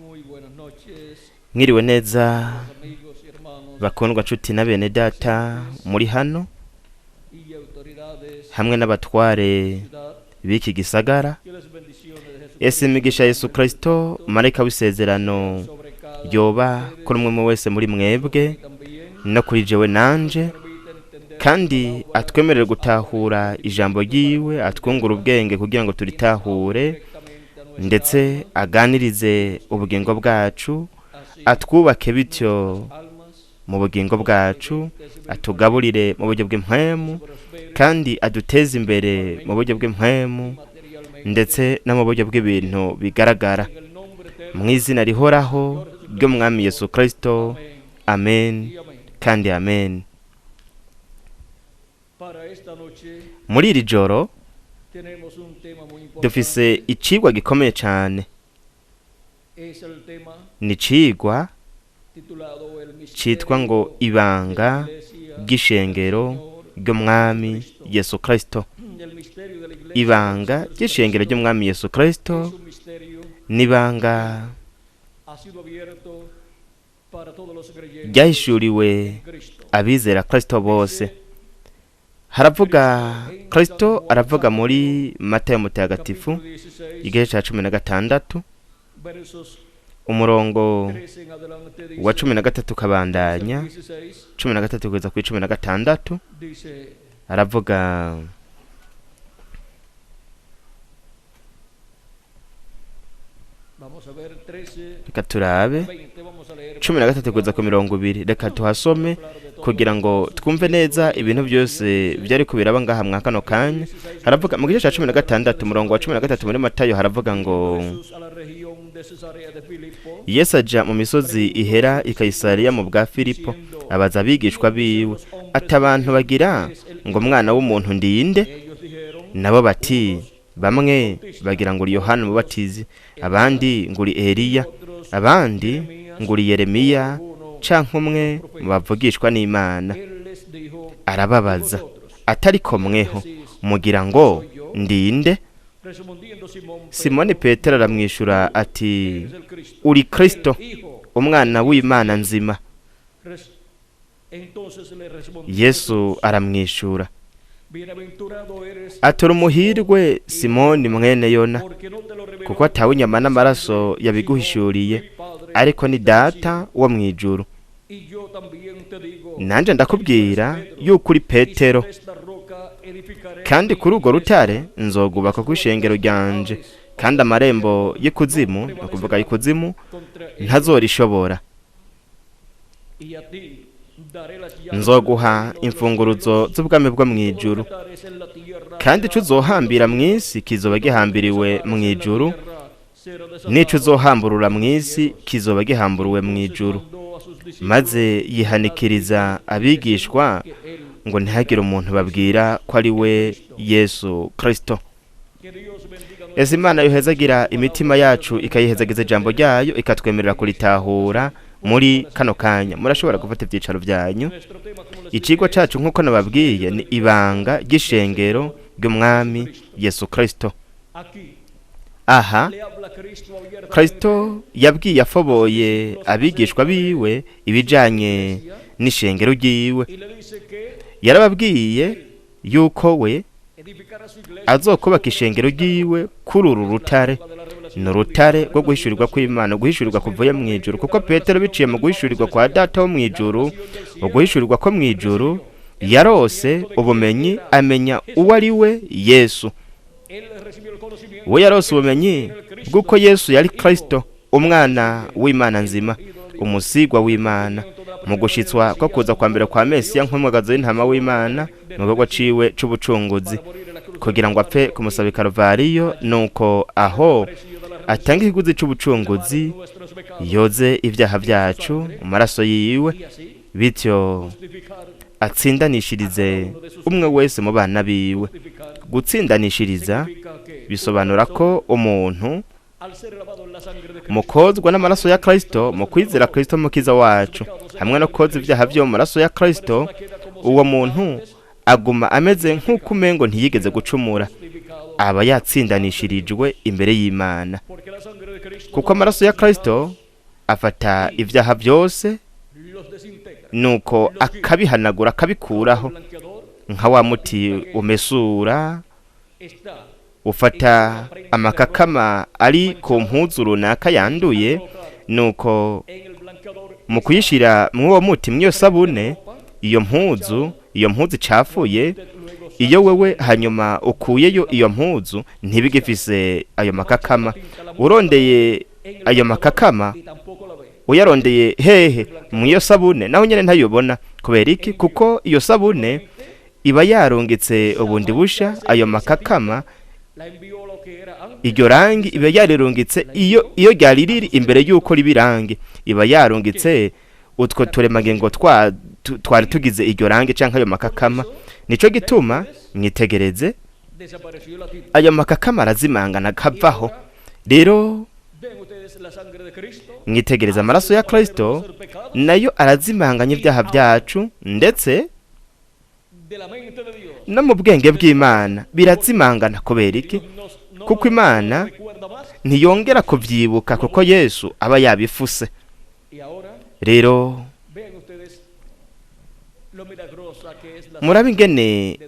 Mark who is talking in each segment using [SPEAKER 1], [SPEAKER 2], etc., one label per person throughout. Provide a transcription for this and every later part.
[SPEAKER 1] Muy buenas noches,
[SPEAKER 2] Mwiriwe neza
[SPEAKER 1] amigos y hermanos
[SPEAKER 2] bakundwa nshuti na bene data muri hano
[SPEAKER 1] y autoridades
[SPEAKER 2] hamwe n'abatware
[SPEAKER 1] ciudad.
[SPEAKER 2] b'iki gisagara.
[SPEAKER 1] Que las bendiciones de Jesucristo
[SPEAKER 2] Ese imigisha Yesu Kristo marayika w'isezerano
[SPEAKER 1] sobre cada
[SPEAKER 2] yoba kuri umwe umwe wese muri mwebwe
[SPEAKER 1] y también
[SPEAKER 2] no kuri jewe nanje,
[SPEAKER 1] permite entender
[SPEAKER 2] kandi atwemerere gutahura ijambo ryiwe, atwungure ubwenge kugira ngo turitahure,
[SPEAKER 1] directamente a nuestra
[SPEAKER 2] ndetse aganirize ubugingo bwacu,
[SPEAKER 1] así
[SPEAKER 2] atwubake bityo
[SPEAKER 1] almas
[SPEAKER 2] mu bugingo bwacu, atugaburire mu buryo bw'impwemu,
[SPEAKER 1] prospere
[SPEAKER 2] kandi aduteze imbere mu buryo bw'impwemu
[SPEAKER 1] materialmente
[SPEAKER 2] ndetse no mu buryo bw'ibintu bigaragara,
[SPEAKER 1] en el nombre eterno
[SPEAKER 2] mu izina rihoraho ry'umwami Yesu Kristo,
[SPEAKER 1] amén
[SPEAKER 2] amen
[SPEAKER 1] y amén.
[SPEAKER 2] kandi amen.
[SPEAKER 1] Para esta noche
[SPEAKER 2] Muri iri joro
[SPEAKER 1] tenemos un tema muy importante.
[SPEAKER 2] dufise icigwa gikomeye cane,
[SPEAKER 1] Es el tema
[SPEAKER 2] ni icigwa
[SPEAKER 1] titulado El
[SPEAKER 2] citwa ngo
[SPEAKER 1] misterio
[SPEAKER 2] ibanga
[SPEAKER 1] de la Iglesia
[SPEAKER 2] ry'ishengero ry'umwami Yesu Kristo.
[SPEAKER 1] El misterio de la Iglesia
[SPEAKER 2] Ibanga
[SPEAKER 1] de
[SPEAKER 2] ry'ishengero
[SPEAKER 1] Jesucristo
[SPEAKER 2] ry'umwami Yesu Kristo
[SPEAKER 1] es un misterio
[SPEAKER 2] n'ibanga
[SPEAKER 1] ha sido abierto para todos los creyentes
[SPEAKER 2] ryahishuriwe
[SPEAKER 1] en Cristo.
[SPEAKER 2] abizera Kristo bose. Haravuga Kristo aravuga muri Matayo mutagatifu
[SPEAKER 1] Capítulo 16,
[SPEAKER 2] igice ca 16
[SPEAKER 1] versos
[SPEAKER 2] umurongo
[SPEAKER 1] 13 en adelante dice,
[SPEAKER 2] wa 13 ukabandanya,
[SPEAKER 1] 16
[SPEAKER 2] 13 kugeza kuri 16,
[SPEAKER 1] dice,
[SPEAKER 2] aravuga
[SPEAKER 1] vamos a ver 13,
[SPEAKER 2] reka turabe
[SPEAKER 1] 20, vamos a leer
[SPEAKER 2] 13 kugeza ku 20, reka tuhasome kugira ngo twumve neza ibintu byose byariko biraba ngaha mwa kano kanya. Haravuga mu gice ca 16 umurongo wa 13 muri Matayo, haravuga ngo
[SPEAKER 1] Jesús a la región de Cesarea de Filipo,
[SPEAKER 2] Yesu aja mu misozi ihera i Kayisariya mu bwa Filipo, abaza abigishwa biwe ati abantu bagira ngo umwana w'umuntu ndinde?
[SPEAKER 1] ellos dijeron,
[SPEAKER 2] Nabo bati bamwe bagira ngo uri Yohana umubatizi, abandi ngo uri Eliya, abandi ngo uri Yeremiya canke umwe mu bavugishwa n'Imana.
[SPEAKER 1] él les dijo,
[SPEAKER 2] Arababaza
[SPEAKER 1] vosotros,
[SPEAKER 2] atariko mweho mugira ngo ndinde?
[SPEAKER 1] respondiendo Simón
[SPEAKER 2] Simoni Petero aramwishura ati
[SPEAKER 1] eres el Cristo,
[SPEAKER 2] uri Kristo
[SPEAKER 1] el Hijo.
[SPEAKER 2] umwana w'Imana nzima.
[SPEAKER 1] Entonces le respondió
[SPEAKER 2] Yesu aramwishura
[SPEAKER 1] Bienaventurado eres
[SPEAKER 2] atora umuhirwe Simoni mwene Yona,
[SPEAKER 1] porque no te lo reveló
[SPEAKER 2] kuko atawe inyama n'amaraso yabiguhishuriye,
[SPEAKER 1] mi Padre
[SPEAKER 2] ariko ni data wo mu ijuru.
[SPEAKER 1] y yo también te digo
[SPEAKER 2] Nanje ndakubwira yuko uri Petero,
[SPEAKER 1] sobre esta roca edificaré
[SPEAKER 2] kandi kuri urwo rutare nzogubaka ku ishengero ryanje, kandi amarembo y'ikuzimu, ni ukuvuga y'ikuzimu,
[SPEAKER 1] contra él,
[SPEAKER 2] ntazorishobora.
[SPEAKER 1] y a ti daré las llaves
[SPEAKER 2] Nzoguha
[SPEAKER 1] del reino de los
[SPEAKER 2] imfunguruzo
[SPEAKER 1] cielos.
[SPEAKER 2] z'ubwami bwo mu
[SPEAKER 1] Todo lo
[SPEAKER 2] ijuru,
[SPEAKER 1] que atares en la tierra
[SPEAKER 2] kandi ico
[SPEAKER 1] será
[SPEAKER 2] uzohambira mu isi kizoba gihambiriwe mu ijuru,
[SPEAKER 1] tierra será desatado.
[SPEAKER 2] n'ico uzohamburura mu isi kizoba gihamburuwe mu ijuru.
[SPEAKER 1] Mandó a sus discípulos
[SPEAKER 2] Maze yihanikiriza abigishwa
[SPEAKER 1] que él
[SPEAKER 2] ngo ntihagire umuntu babwira ko ari we Yesu Kristo.
[SPEAKER 1] que Dios bendiga nuestra
[SPEAKER 2] Ese Imana yohezagira imitima yacu ikayihezagiza ijambo ryayo ikatwemerera kuritahura muri kano kanya. Murashobora gufata ivyicaro vyanyu.
[SPEAKER 1] nuestro tema como les
[SPEAKER 2] Icigwa cacu nk'uko nababwiye ni ibanga ry'ishengero ry'umwami Yesu Kristo.
[SPEAKER 1] aquí
[SPEAKER 2] Aha
[SPEAKER 1] le habla Cristo abiertamente
[SPEAKER 2] Kristo yabwiye afoboye abigishwa biwe ibijanye n'ishengero ryiwe.
[SPEAKER 1] y le dice que
[SPEAKER 2] Yarababwiye yuko we
[SPEAKER 1] edificará su iglesia
[SPEAKER 2] azokubaka ishengero ryiwe kuri uru rutare.
[SPEAKER 1] de la revelación
[SPEAKER 2] Ni urutare rwo guhishurirwa kw'Imana, guhishurirwa kuvuye mu ijuru, kuko Petero biciye mu guhishurirwa kwa Data wo mu ijuru, uguhishurirwa ko mu ijuru, yarose ubumenyi amenya uwo ari we Yesu.
[SPEAKER 1] él recibió el conocimiento
[SPEAKER 2] We yarose ubumenyi bw'uko Yesu yari Kristo, umwana w'Imana nzima, umusigwa w'Imana, mu gushitswa ko kuza kwa mbere kwa Mesiya nk'umwagazi w'intama w'Imana mu gikorwa ciwe c'ubucunguzi,
[SPEAKER 1] morir en la cruz
[SPEAKER 2] kugira ngo apfe kumusaba i Karuvariyo, nuko aho atanga ikiguzi c'ubucunguzi
[SPEAKER 1] nuestros pecados
[SPEAKER 2] yoze ibyaha byacu mu maraso yiwe,
[SPEAKER 1] y así
[SPEAKER 2] bityo
[SPEAKER 1] justificar
[SPEAKER 2] atsindanishirize umwe wese mu bana biwe.
[SPEAKER 1] justificar
[SPEAKER 2] Gutsindanishiriza
[SPEAKER 1] significa que
[SPEAKER 2] bisobanura ko umuntu
[SPEAKER 1] al ser lavado en la sangre de Cristo
[SPEAKER 2] mu kozwa n'amaraso ya Kristo, mu kwizera Kristo mukiza wacu, hamwe no koza ibyaha byo mu maraso ya Kristo,
[SPEAKER 1] queda como
[SPEAKER 2] uwo muntu aguma ameze nk'uko umengo ntiyigeze gucumura,
[SPEAKER 1] justificado
[SPEAKER 2] Aba yatsindanishirijwe imbere y'Imana, kuko amaraso ya Kristo afata ibyaha byose, nuko akabihanagura, akabikuraho nka wa muti umesura ufata amakakama ari ku mpuzu runaka yanduye, nuko mu kuyishyira mw'uwo muti, mw'iyo sabune, iyo mpuzu icafuye, iyo wewe hanyuma ukuyeyo iyo mpuzu, ntibigifise ayo makakama. Urondeye ayo makakama, uyarondeye hehe? Mu iyo sabune naho nyine ntayobona. Kubera iki? Kuko iyo sabune iba yarungitse ubundi busha ayo makakama. Iryo rangi iba yarirungitse iyo ryari riri imbere y'uko riba irangi. Iba yarungitse utwo turemangingo twari tugize iryo rangi canke ayo makakama. Nico gituma mwitegereze, ayo makakama arazimangana akavaho. Rero mwitegereze, amaraso ya Kristo nayo arazimanganya ibyaha byacu, ndetse no mu bwenge bw'Imana birazimangana. Kubera iki? Kuko Imana ntiyongera kubyibuka, kuko Yesu aba yabifuse. Rero murabe ingene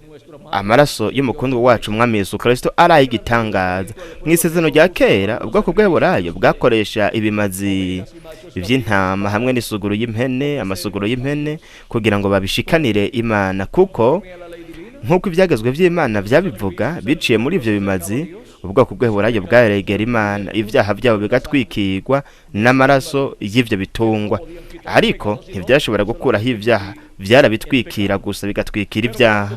[SPEAKER 2] amaraso y'umukundwa wacu Umwami Yesu Kristo ari ay'igitangaza. Mu Isezerano rya Kera, ubwoko bw'Aburayo bwakoresha ibimazi by'intama hamwe n'isuguru y'impene, amasuguru y'impene, kugira ngo babishikanire Imana, kuko nk'uko ibyagezwe by'Imana byabivuga, biciye muri ibyo bimazi ubwoko bw'Aburayo bwaregera Imana, ibyaha byabo bigatwikirwa n'amaraso y'ibyo bitungwa. Ariko ntibyashobora gukuraho ibyaha, byarabitwikira gusa, bigatwikira ibyaha.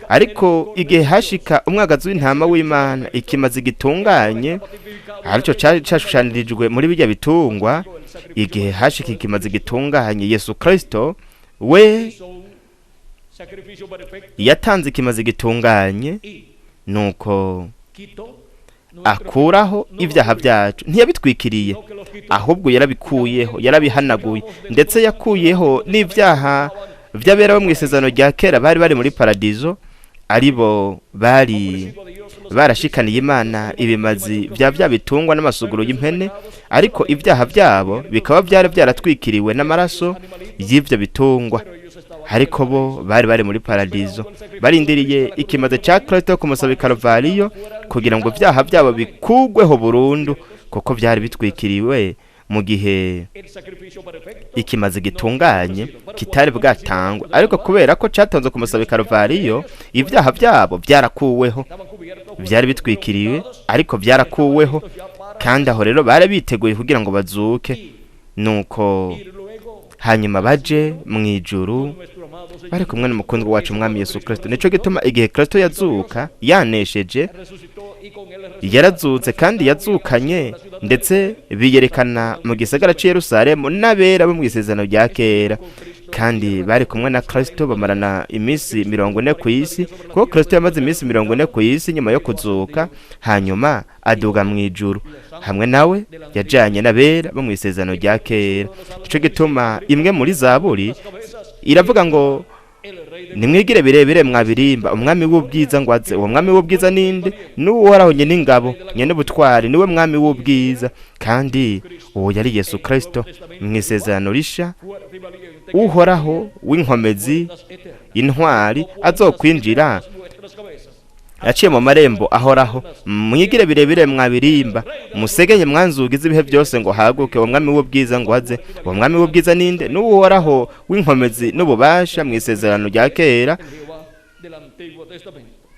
[SPEAKER 2] Ariko igihe hashika umwagazi w'intama w'Imana, ikimazi gitunganye, aricyo cyari cyashushanirijwe muri bijya bitungwa, igihe hashika ikimazi gitunganye Yesu Kristo, we yatanze ikimazi gitunganye, nuko akuraho ibyaha byacu. Ntiyabitwikiriye, ahubwo yarabikuyeho, yarabihanaguye. Ndetse yakuyeho n'ibyaha by'abera bo mu Isezerano rya Kera bari bari muri paradizo, aribo bari barashikaniye Imana ibimazi bya bitungwa n'amasuguru y'impene, ariko ibyaha byabo bikaba byari byaratwikiriwe n'amaraso y'ibyo bitungwa. Ariko bo bari bari muri paradizo barindiriye ikimaze cya Kristo ku musaba Karuvariyo, kugira ngo ibyaha byabo bikugweho burundu, kuko byari bitwikiriwe mu gihe ikimazi gitunganye kitari bwatangwe. Ariko kubera ko cyatanzwe ku musaba Karuvariyo, ibyaha byabo byarakuweho. Byari bitwikiriwe, ariko byarakuweho. Kandi aho rero bari biteguye kugira ngo bazuke, nuko hanyuma baje mu ijuru bari kumwe n'umukundwa wacu Umwami Yesu Kristo. Nico gituma igihe Kristo yazuka yanesheje, yarazutse kandi yazukanye, ndetse biyerekana mu gisagara cy'i Yerusalemu n'abera bo mu Isezerano rya Kera, kandi bari kumwe na Kristo bamarana iminsi 40 ku isi, kuko Kristo yamaze iminsi 40 ku isi nyuma yo kuzuka, hanyuma aduga mu ijuru. Hamwe nawe yajanye n'abera bo mu Isezerano rya Kera. Nico gituma imwe muri Zaburi iravuga ngo: "Nimwigire birebire mwabirimba, umwami w'ubwiza ngo aze." Uwo mwami w'ubwiza ninde? N'Uhoraho nyene ingabo, nyene ubutwari, niwe mwami w'ubwiza. Kandi uwo yari Yesu Kristo mu Isezerano Risha, Uhoraho w'inkomezi, intwari, azokwinjira aciye mu marembo ahoraho. Mwigire birebire mwabirimba, musegenye mwanzugi z'ibihe byose, ngo haguke uwo mwami w'ubwiza ngo aze. Uwo mwami w'ubwiza ninde? N'Uhoraho w'inkomezi n'ububasha mu Isezerano rya Kera.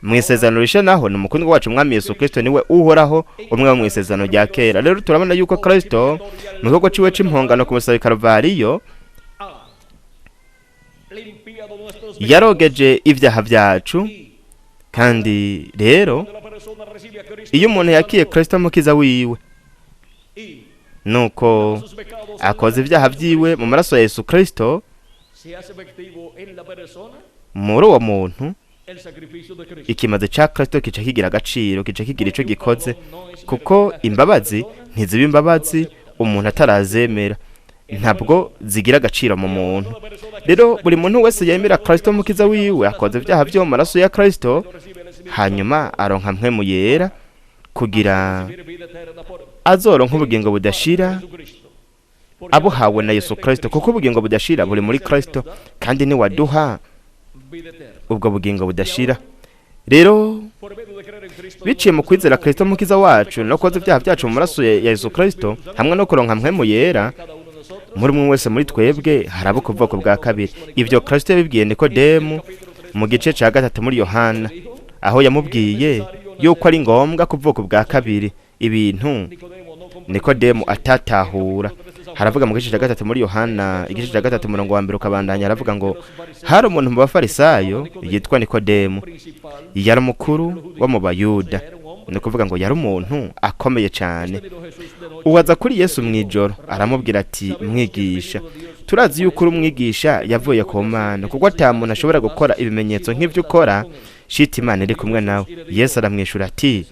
[SPEAKER 2] Mu Isezerano Risha naho ni umukundwa wacu Umwami Yesu Kristo, niwe Uhoraho umwe wo mu Isezerano rya Kera. Rero turabona yuko Kristo mu gikorwa ciwe c'impongano ku musaraba Karuvariyo yarogeje ibyaha byacu. Kandi rero iyo umuntu yakiye Kristo mukiza wiwe, nuko akoze ibyaha byiwe mu maraso ya Yesu Kristo, muri uwo muntu ikimaze ca Kristo kica kigira agaciro, kica kigira ico gikoze, kuko imbabazi ntiziba imbabazi umuntu atarazemera, ntabwo zigira agaciro mu muntu. Rero buri muntu wese yemera Kristo mukiza wiwe, akoze ibyaha byo mu maraso ya Kristo. Hanyuma aronka mpwemu yera kugira azoronka ubugingo budashira abuhawe na Yesu Kristo, kuko ubugingo budashira buri muri Kristo, kandi ni waduha ubwo bugingo budashira. Rero biciye mu kwizera Kristo mukiza wacu no koza ibyaha byacu mu maraso ya Yesu Kristo hamwe no kuronka mpwemu yera, muri umwe wese muri twebwe haraba ukuvuka bwa kabiri. Ibyo Kristo yabibwiye Nikodemu mu gice cya 3 muri Yohana, aho yamubwiye yuko ari ngombwa kuvuka ubwa kabiri, ibintu Nikodemu atatahura. Haravuga mu gice cya 3 muri Yohana, igice cya 3 umurongo wa 1 ukabandanya, haravuga ngo hari umuntu mu bafarisayo yitwa Nikodemu, yari umukuru wo mu Bayuda. Ni ukuvuga ngo yari umuntu akomeye cyane. Uwaza kuri Yesu mu ijoro aramubwira ati: "Mwigisha, turazi yuko uri umwigisha yavuye ku Mana, kuko ata muntu ashobora gukora ibimenyetso nk'ibyo ukora shita Imana iri kumwe nawe." Yesu aramwishura ati: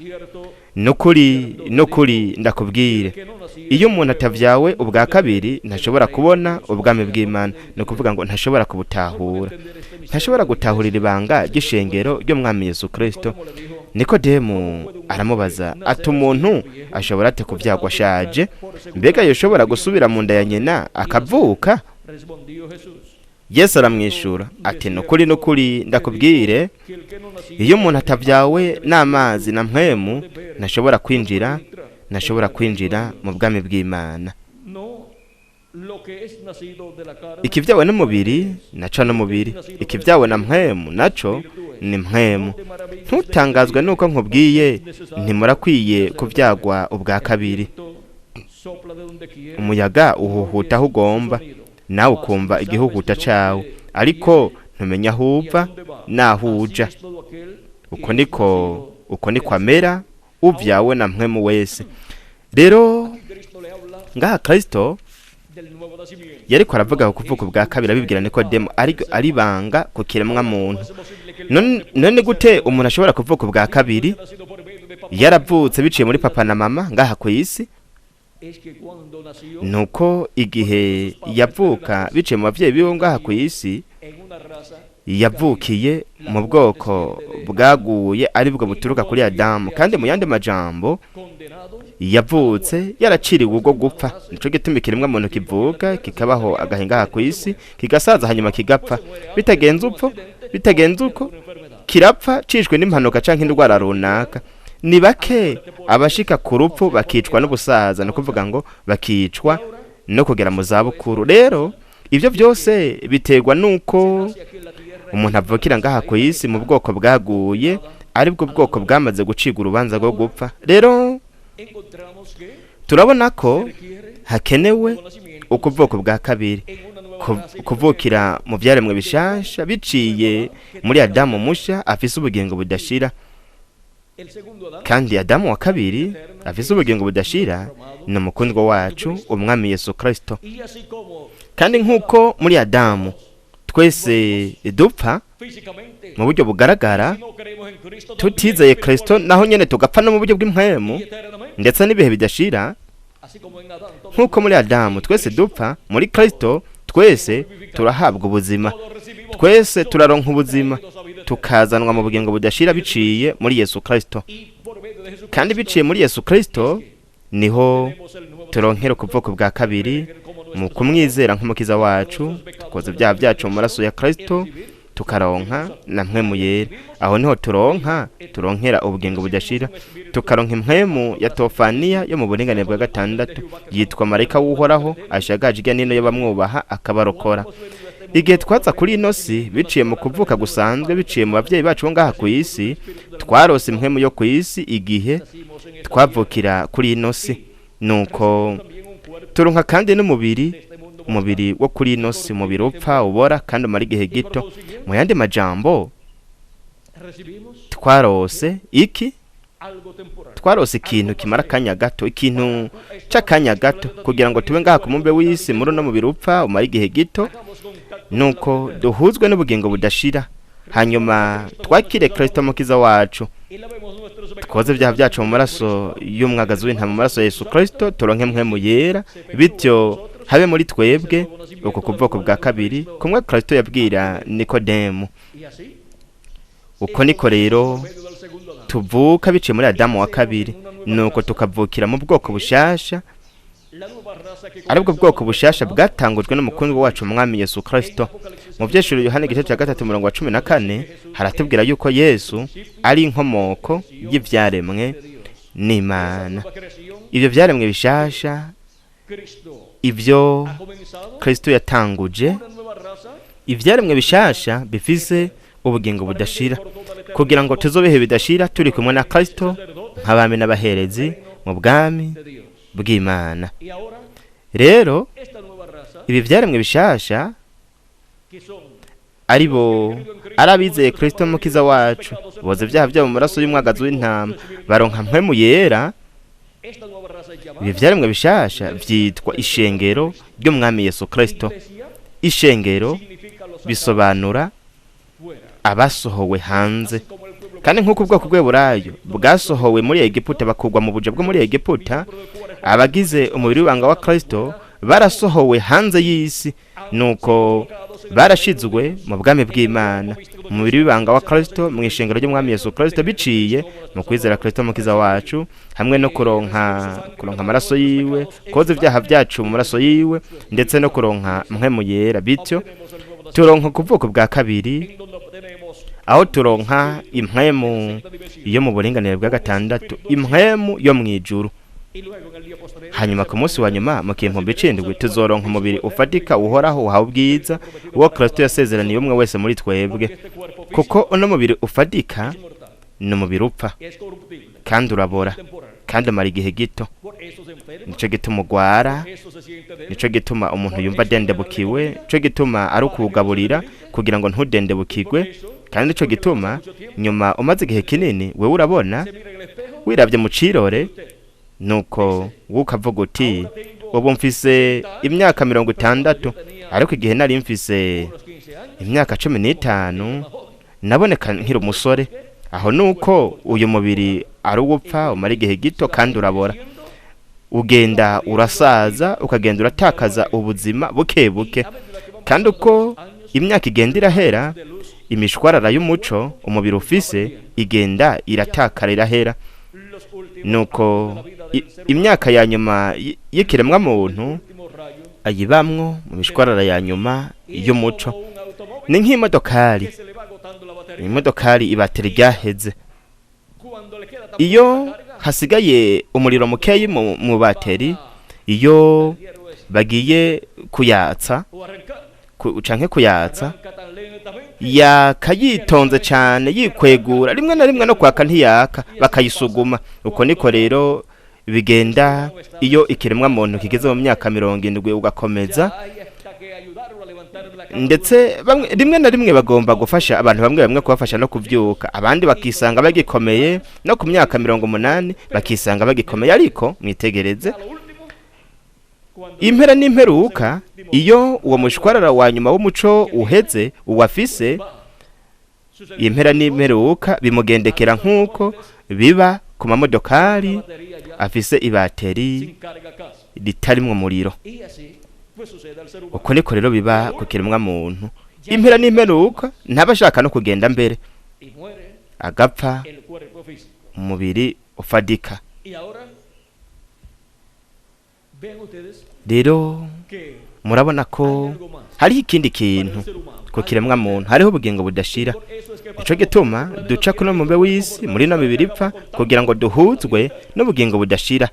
[SPEAKER 2] "Nukuri, nukuri, ndakubwire, iyo umuntu atavyawe ubwa kabiri ntashobora kubona ubwami bw'Imana." Ni ukuvuga ngo ntashobora kubutahura, ntashobora gutahurira ibanga ry'ishengero ry'umwami Yesu Kristo. Nikodemu aramubaza ati: "Umuntu ashobora ate kuvyagwa ashaje? Mbega yoshobora gusubira mu nda ya nyina akavuka?" Yesu aramwishura ati: "Nukuri, nukuri, ndakubwire, iyo umuntu atavyawe n'amazi na mpwemu ntashobora kwinjira mu bwami bw'Imana. Ikivyawe n'umubiri naco n'umubiri, ikivyawe na mpwemu naco ni mpwemu. Ntutangazwe nuko nkubwiye ntimurakwiye kuvyagwa ubwa kabiri. Umuyaga uhuhuta aho ugomba, nawe ukumva igihuhuta cawe, ariko ntumenya aho uva n'aho uja. Uko niko amera uvyawe na mpwemu wese." Rero ngaha Kristo yariko aravuga ku kuvuka ubwa kabiri, abibwira Nikodemu, ari banga ku kiremwa muntu. None gute umuntu ashobora kuvuka ubwa kabiri yaravutse biciye muri papa na mama ngaha ku isi? Nuko igihe yavuka biciye mu bavyeyi biwe ngaha ku isi, yavukiye mu bwoko bwaguye, aribwo buturuka kuri Adamu, kandi mu yandi majambo yavutse yaraciriwe ubwo gupfa. Nico gituma ikiremwa muntu kivuka, kikabaho agahinga ku isi, kigasaza, hanyuma kigapfa. Bitagenze uko, kirapfa cishwe n'impanuka canke indwara runaka. Ni bake abashika ku rupfu bakicwa n'ubusaza, ni ukuvuga ngo bakicwa no kugera mu zabukuru. Rero ibyo byose biterwa nuko umuntu avukira ngaha ku isi mu bwoko bwaguye, aribwo bwoko bwamaze gucibwa urubanza rwo gupfa. Rero turabona ko hakenewe ukuvuka bwa kabiri, kuvukira mu byaremwe bishasha biciye muri Adamu musha afise ubugingo budashira. Kandi Adamu wa kabiri afise ubugingo budashira ni umukundwa wacu, umwami Yesu Kristo. Kandi nk'uko muri Adamu twese dupfa mu buryo bugaragara, tutizeye Kristo naho nyene tugapfa no mu buryo bw'impwemu ndetse n'ibihe bidashira, nk'uko muri Adamu twese dupfa, muri Kristo twese turahabwa ubuzima, twese turaronka ubuzima, tukazanwa mu bugingo budashira biciye muri Yesu Kristo. Kandi biciye muri Yesu Kristo niho turonkera ukuvuka bwa kabiri mu kumwizera nk'umukiza wacu, tukoza ibyaha byacu mu maraso ya Kristo, tukaronka na mpwemu yera. Aho niho turonkera ubugingo budashira, tukaronka impwemu ya tofaniya yo mu buringanire bwa gatandatu, yitwa marayika w'Uhoraho ashagaje irya nino y'abamwubaha akabarokora. Igihe twaza kuri ino si biciye mu kuvuka gusanzwe, biciye mu bavyeyi bacu bo ngaha ku isi, twarose impwemu yo ku isi igihe twavukira kuri ino si. Nuko turonka kandi n'umubiri, umubiri wo kuri ino si, umubiri upfa, ubora kandi umara igihe gito. Mu yandi majambo, twarose iki? Twarose ikintu kimara akanya gato, ikintu c'akanya gato, kugira ngo tube ngaha ku mumbe w'isi muri uno mubiri upfa umara igihe gito. Nuko duhuzwe n'ubugingo budashira, hanyuma twakire Kristo mukiza wacu, twoze ibyaha byacu mu maraso y'umwagazi w'intama, mu maraso ya Yesu Kristo, turonke mpwemu yera, bityo habe muri twebwe uko kuvuka bwa kabiri kumwe Kristo yabwira Nikodemu. Uko niko rero Tuvuka biciye muri Adamu wa kabiri, nuko tukavukira mu bwoko bushasha, aribwo bwoko bushasha bwatangujwe n'umukundwa wacu Umwami Yesu Kristo. Mu Vyeshuro Yohana igice cya 3 umurongo wa 14 haratubwira yuko Yesu ari inkomoko y'ivyaremwe n'Imana. Ibyo vyaremwe bishasha, ibyo Kristo yatanguje, ivyaremwe bishasha bifise ubugingo budashira, kugira ngo tuzobehe bidashira turi kumwe na Kristo nk'abami n'abaherezi mu bwami bw'Imana. Rero ibi vyaremwe bishasha, aribo ari abizeye Kristo Mukiza wacu, boza ibyaha byabo mu maraso y'umwagazi w'intama, baronka mpwemu yera. Ibi vyaremwe bishasha vyitwa ishengero ry'Umwami Yesu Kristo. Ishengero bisobanura abasohowe hanze. Kandi nk'uko ubwoko bw'Eburayo bwasohowe muri Egiputa, bakugwa mu buja bwo muri Egiputa, abagize umubiri w'ibanga wa Kristo barasohowe hanze y'isi, nuko barashizwe mu bwami bw'Imana, umubiri w'ibanga wa Kristo, mu ishengero ry'Umwami Yesu Kristo, biciye mu kwizera Kristo Mukiza wacu, hamwe no kuronka amaraso yiwe, koza ibyaha byacu mu maraso yiwe, ndetse no kuronka mpwemu yera. Bityo turonka kuvuka bwa kabiri, aho turonka impwemu yo mu buringanire bwa gatandatu, impwemu yo mu ijuru. Hanyuma ku munsi wa nyuma mu kimpumbi c'indwi tuzoronka umubiri ufatika uhoraho uhawe ubwiza, uwo Kristo yasezeraniye umwe wese muri twebwe. Kuko uno mubiri ufatika ni umubiri upfa kandi urabora kandi umara igihe gito. Nico gituma ugwara, nico gituma umuntu yumva adendebukiwe, nico gituma ari ukuwugaburira kugira ngo ntudendebukirwe. Kandi nico gituma nyuma umaze igihe kinini wewe urabona wirabye mu cirore, nuko ukavuga uti ubu mfise imyaka 60, ariko igihe nari mfise imyaka 15 naboneka nkiri umusore. Aho nuko uyu mubiri ari uwupfa, umara igihe gito kandi urabora, ugenda urasaza, ukagenda uratakaza ubuzima buke buke. Kandi uko imyaka igenda irahera, imishwarara y'umuco umubiri ufise igenda iratakara, irahera. Nuko imyaka ya nyuma y'ikiremwa muntu ayibamwo mu mishwarara ya nyuma y'umuco. Ni nk'imodokari, imodokari ibateri ryaheze. Iyo hasigaye umuriro mukeyi mu bateri, iyo bagiye kuyatsa canke kuyatsa, yaka yitonze cyane, yikwegura, rimwe na rimwe no kwaka ntiyaka, bakayisuguma. Uko niko rero bigenda iyo ikiremwa muntu kigeze mu myaka 70 ugakomeza. Ndetse rimwe na rimwe bagomba gufasha abantu bamwe bamwe kubafasha no kuvyuka, abandi bakisanga bagikomeye no ku myaka 80 bakisanga bagikomeye. Ariko mwitegereze impera n'imperuka, iyo uwo mushwarara wa nyuma w'umuco uheze uwafise, impera n'imperuka bimugendekera nk'uko biba ku mamodokari afise ibateri ritarimwo umuriro. Uko niko rero biba ku kiremwa muntu, impera n'imperuka ntaba ashaka no kugenda mbere, agapfa umubiri ufadika. Rero murabona ko hariho ikindi kintu ku kiremwa muntu, hariho ubugingo budashira. Nico gituma duca kuno mube w'isi muri no mibiri ipfa, kugira ngo duhuzwe n'ubugingo budashira.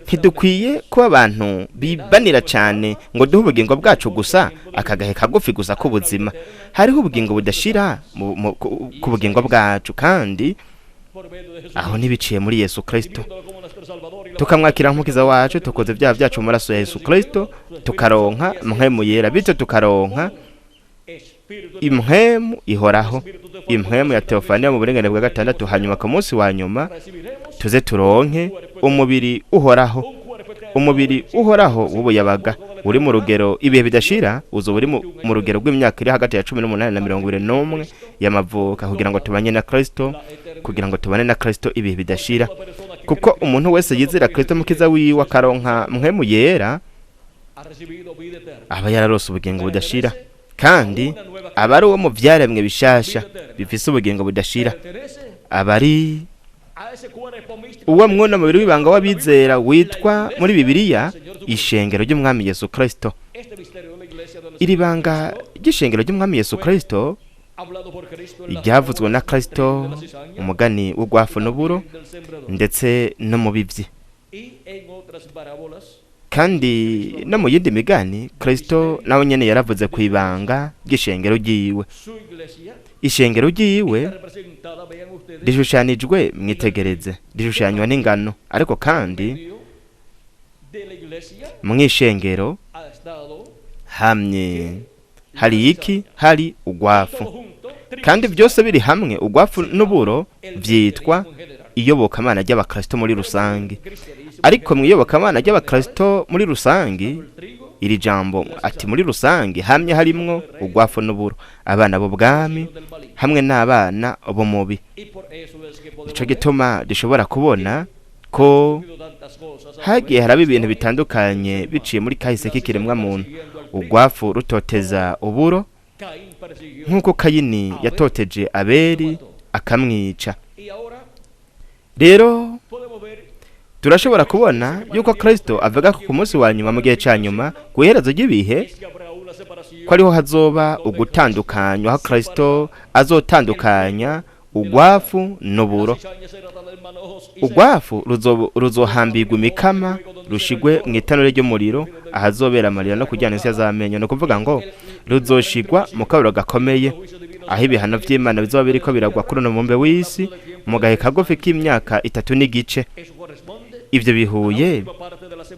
[SPEAKER 2] Ntidukwiye kuba abantu bibanira cyane ngo duhe ubugingo bwacu gusa akagahe kagufi gusa k'ubuzima. Hariho ubugingo budashira ku bugingo bwacu, kandi aho ntibiciye muri Yesu Kristo. Tukamwakira nk'umukiza wacu, tukoze ibyaha byacu mu maraso ya Yesu Kristo, tukaronka mpwemu yera, bityo tukaronka impwemu ihoraho, impwemu ya Teofaniya mu buringanire bwa gatandatu. Hanyuma ku munsi wa nyuma tuze turonke umubiri uhoraho, umubiri uhoraho w'ubuyabaga uri mu rugero ibihe bidashira, uzoba uri mu rugero rw'imyaka iri hagati ya 18 na 21 y'amavuka, kugira ngo tubanye na Kristo, kugira ngo tubane na Kristo ibihe bidashira. Kuko umuntu wese yizera Kristo Mukiza wiwe akaronka mpwemu yera, aba yararose ubugingo budashira, kandi aba ari uwo mu vyaremwe bishasha bifise ubugingo budashira. Aba ari uwo mwona mubiri w'ibanga w'abizera witwa muri Bibiliya ishengero ry'Umwami Yesu Kristo. Iri banga ry'ishengero ry'Umwami Yesu Kristo ryavuzwe na Kristo umugani w'ugwafu n'uburo ndetse no mu bivyi, kandi no mu yindi migani Kristo nawe nyene yaravuze ku ibanga ry'ishengero ryiwe. Ishengero ryiwe rishushanijwe, mwitegereze, rishushanywa n'ingano, ariko kandi mw'ishengero hamye hari iki? Hari ugwafu. Kandi byose biri hamwe, ugwafu n'uburo vyitwa iyobokamana ry'abakristo muri rusange. Ariko mu iyobokamana ry'abakristo muri rusange, iri jambo ati muri rusange, hamye harimwo ugwafu n'uburo, abana b'ubwami hamwe n'abana b'umubi. Nico gituma dushobora kubona ko hagiye haraba ibintu bitandukanye biciye muri kahise k'ikiremwa muntu, ugwafu rutoteza uburo nk'uko Kayini yatoteje Abeli akamwica. Rero turashobora kubona yuko Kristo avuga ko ku munsi wa nyuma, mu gihe ca nyuma, ku iherezo ry'ibihe, ko ariho hazoba ugutandukanywa, aho Kristo azotandukanya ugwafu n'uburo. Ugwafu ruzohambirwa imikama, rushigwe mu itanure ry'umuriro, ahazobera amarira no kujyana isi azamenyo. Ni ukuvuga ngo ruzoshigwa mu kaburo gakomeye, aho ibihano vy'Imana bizoba biriko biragwa kuri uno mubumbe w'isi mu gahe kagufi k'imyaka 3 n'igice. Ivyo bihuye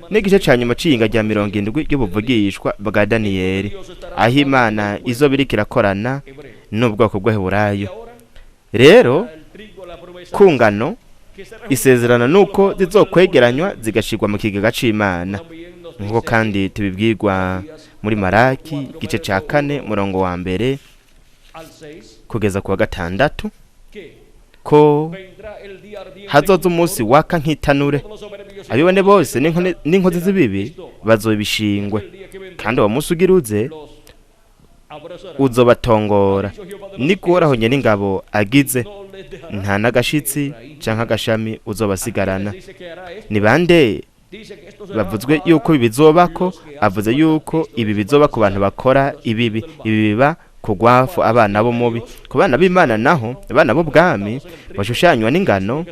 [SPEAKER 2] n'igice ca nyuma c'iyinga rya 70 ry'ubuvugishwa bwa Daniyeli, aho Imana izoba iriko irakorana n'ubwoko bw'Abaheburayo. Rero ku ngano, isezerano nuko zizokwegeranywa zigashirwa mu kigega c'Imana, nk'uko kandi tubibwirwa muri Maraki igice ca 4, murongo wa 1 kugeza ku wa 6, ko hazoza umunsi waka nk'itanure, abibone bose n'inkozi z'ibibi bazobishingwe, kandi uwo munsi ugira uze uzobatongora. Niko Uhoraho Nyen'ingabo agize, nta n'agashitsi canke agashami uzobasigarana. Ni bande bavuzwe yuko ibi bizobako? Avuze yuko ibi bizoba ku bantu bakora ibibi. Ibi biba ku gwafu, abana b'umubi. Ku bana b'Imana naho, abana b'ubwami bashushanywa n'ingano,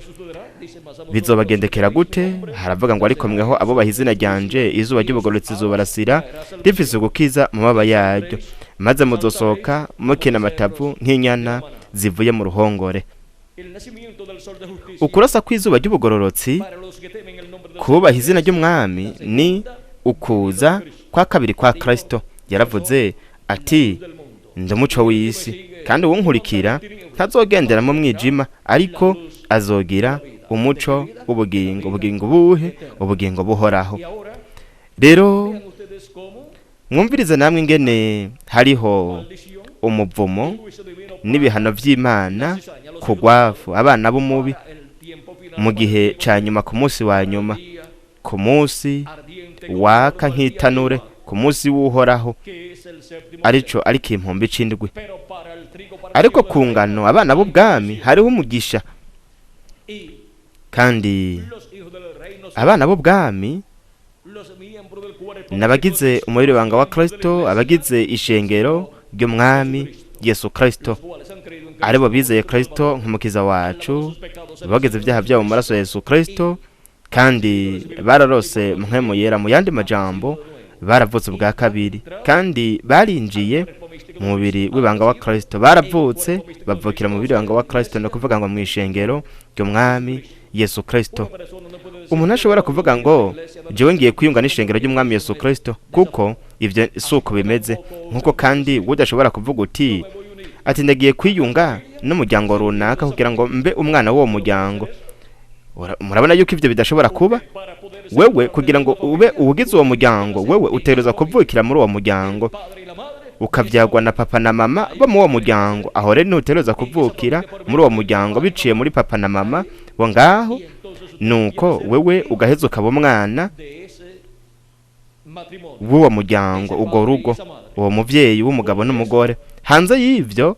[SPEAKER 2] bizobagendekera gute? Haravuga ngo: "Ariko mweho abo izina ryanje, izuba ry'ubugororotsi rizobarasira rifise ugukiza mu mababa yaryo, maze muzosohoka mukina amatavu nk'inyana zivuye mu ruhongore." Ukurasa kw'izuba ry'ubugororotsi kubaha izina ry'Umwami ni ukuza kwa kabiri kwa Kristo. Yaravuze ati: "Ndi umuco w'isi, kandi uwunkurikira ntazogendera mu mwijima, ariko azogira umuco w'ubugingo." Ubugingo buhe? Ubugingo buhoraho. Rero mwumvirize namwe ingene hariho umuvumo n'ibihano vy'Imana ku gwafu, abana b'umubi, mu gihe ca nyuma, ku munsi wa nyuma, ku munsi waka nk'itanure, ku munsi w'Uhoraho, arico ariko impumbi c'indwi. Ariko ku ngano, abana b'ubwami, hariho umugisha. Kandi abana b'ubwami n'abagize umubiri wanga wa Kristo, abagize ishengero ry'Umwami Yesu Kristo, aribo bizeye Kristo nk'umukiza wacu, bageze ibyaha byabo mu maraso ya Yesu Kristo, kandi bararose Mpwemu Yera. Mu yandi majambo, baravutse ubwa kabiri kandi barinjiye mu mubiri w'ibanga wa Kristo. Baravutse, bavukira mu mubiri w'ibanga wa Kristo, ni ukuvuga ngo mu ishengero ry'Umwami Yesu Kristo. Umuntu ashobora kuvuga ngo: "Jewe ngiye kwiyunga n'ishengero ry'Umwami Yesu Kristo," kuko ivyo si uko bimeze. Nkuko kandi udashobora kuvuga uti ati: "Ndagiye kwiyunga n'umuryango runaka kugira ngo mbe umwana w'uwo muryango." Murabona yuko ivyo bidashobora kuba. Wewe kugira ngo ube uwugize uwo muryango, wewe utegerezwa kuvukira muri uwo muryango, ukavyagwa na papa na mama bo muri uwo muryango. Aho rero ntutegerezwa kuvukira muri uwo muryango biciye muri papa na mama bo ngaho, nuko wewe ugaheza ukaba umwana.
[SPEAKER 1] De ese
[SPEAKER 2] w'uwo muryango, urwo rugo, uwo muvyeyi w'umugabo n'umugore. Hanze y'ivyo,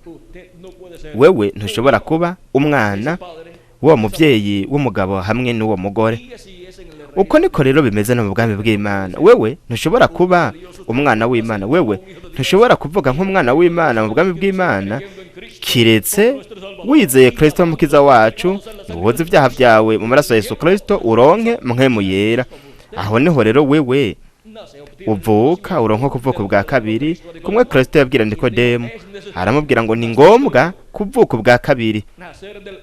[SPEAKER 2] wewe ntushobora kuba umwana w'uwo muvyeyi w'umugabo hamwe n'uwo mugore. Uko niko rero bimeze no mu bwami bw'Imana. Wewe ntushobora kuba umwana w'Imana, wewe ntushobora kuvuga nk'umwana w'Imana mu bwami bw'Imana kiretse wizeye Kristo mukiza wacu, woze ibyaha byawe mu maraso ya Yesu Kristo, uronke mpwemu yera. Aho niho rero wewe uvuka, uronka kuvuka ubwa kabiri. Kumwe Kristo yabwira Nikodemu, aramubwira ngo ni ngombwa kuvuka ubwa kabiri,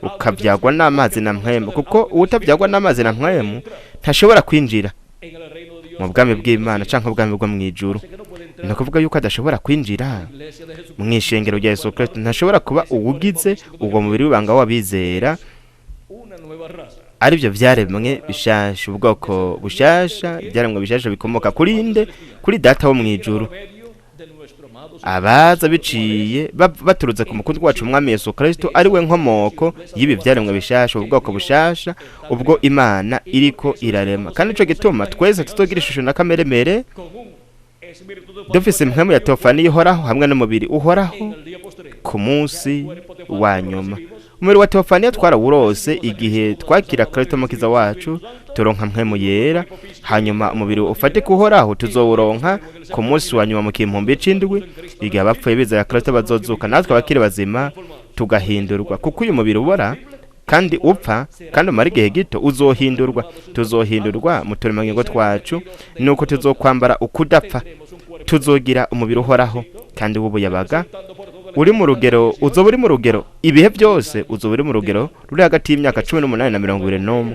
[SPEAKER 2] ukabyagwa n'amazi na mpwemu, kuko uwutabyagwa n'amazi na mpwemu ntashobora kwinjira mu bwami bw'Imana canke ubwami bwo mw'ijuru. Ni ukuvuga yuko adashobora kwinjira mu ishengero rya Yesu Kristo, ntashobora kuba uwugize ubwo mubiri w'ibanga w'abizera, aribyo vyaremwe bishasha, ubwoko bushasha, ivyaremwe bishasha bikomoka kuri nde? Kuri Data wo mw'ijuru, abaza biciye baturutse ku mukundwa wacu umwami Yesu Kristo, ari we nkomoko y'ibi vyaremwe bishasha, ubwoko bushasha ubwo Imana iriko irarema. Kandi ico gituma twese tuzogira ishusho na kameremere, dufise impwemu ya teofani ihoraho hamwe n'umubiri uhoraho ku munsi wa nyuma. Umubiri wa teofaniya twarawurose igihe twakira Kristo mukiza wacu, turonka mpwemu yera. Hanyuma umubiri ufatika uhoraho tuzowuronka ku munsi wa nyuma mu kimpumbi c'indwi, igihe abapfuye bizera Kristo bazozuka, natwe abakiri bazima tugahindurwa. Kuko uyu mubiri ubora kandi upfa kandi umara igihe gito uzohindurwa, tuzohindurwa mu turemangingo twacu, nuko tuzokwambara ukudapfa, tuzogira umubiri uhoraho kandi w'ubuyabaga uri mu rugero, uzoba uri mu rugero ibihe byose, uzoba uri mu rugero ruri hagati y'imyaka 18 na 21.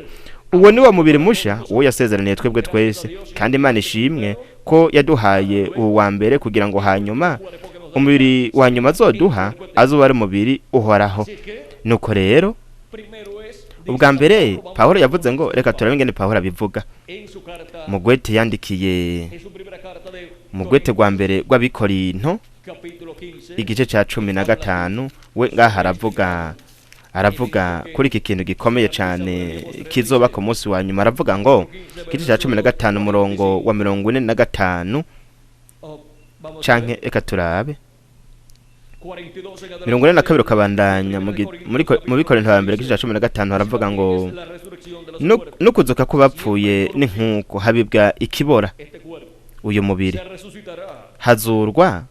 [SPEAKER 2] Uwo ni wo mubiri musha uwo yasezeraniye twebwe twese. Kandi Imana ishimwe ko yaduhaye uwo wa mbere, kugira ngo hanyuma umubiri wa nyuma azoduha azoba ari umubiri uhoraho. Nuko rero ubwa mbere Pawulo yavuze ngo, reka turabe ingene Pawulo abivuga mu gwete yandikiye, mu gwete rwa mbere rw'Abikorinto igice ca 15. We ngaha aravuga kuri iki kintu gikomeye cyane kizoba ku munsi wa nyuma. Aravuga ngo igice ca 15 umurongo wa 45, canke reka turabe 42 ukabandanya. Mu Bikorinto ba mbere igice ca 15, haravuga ngo no kuzuka kw'abapfuye ni nk'uko habibwa ikibora uyu mubiri, hazurwa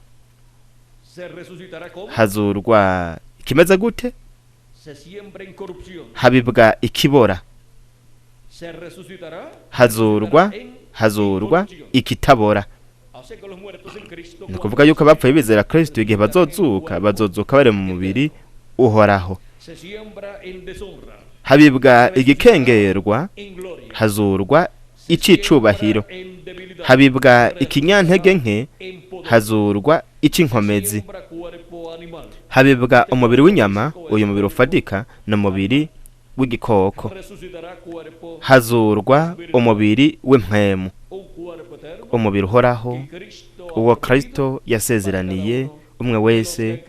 [SPEAKER 2] ikimeze gute? Habibwa ikibora, hazurwa ikitabora. Ni ukuvuga yuko abapfuye bizera Kristo igihe bazozuka, bazozuka bari mu mubiri uhoraho. Habibwa igikengerwa, hazurwa icicubahiro. Habibwa ikinyantege nke, hazurwa icinkomezi. Habibwa umubiri w'inyama, uyu mubiri ufatika, n'umubiri w'igikoko, hazurwa umubiri w'impwemu, umubiri uhoraho uwo Kristo yasezeraniye umwe wese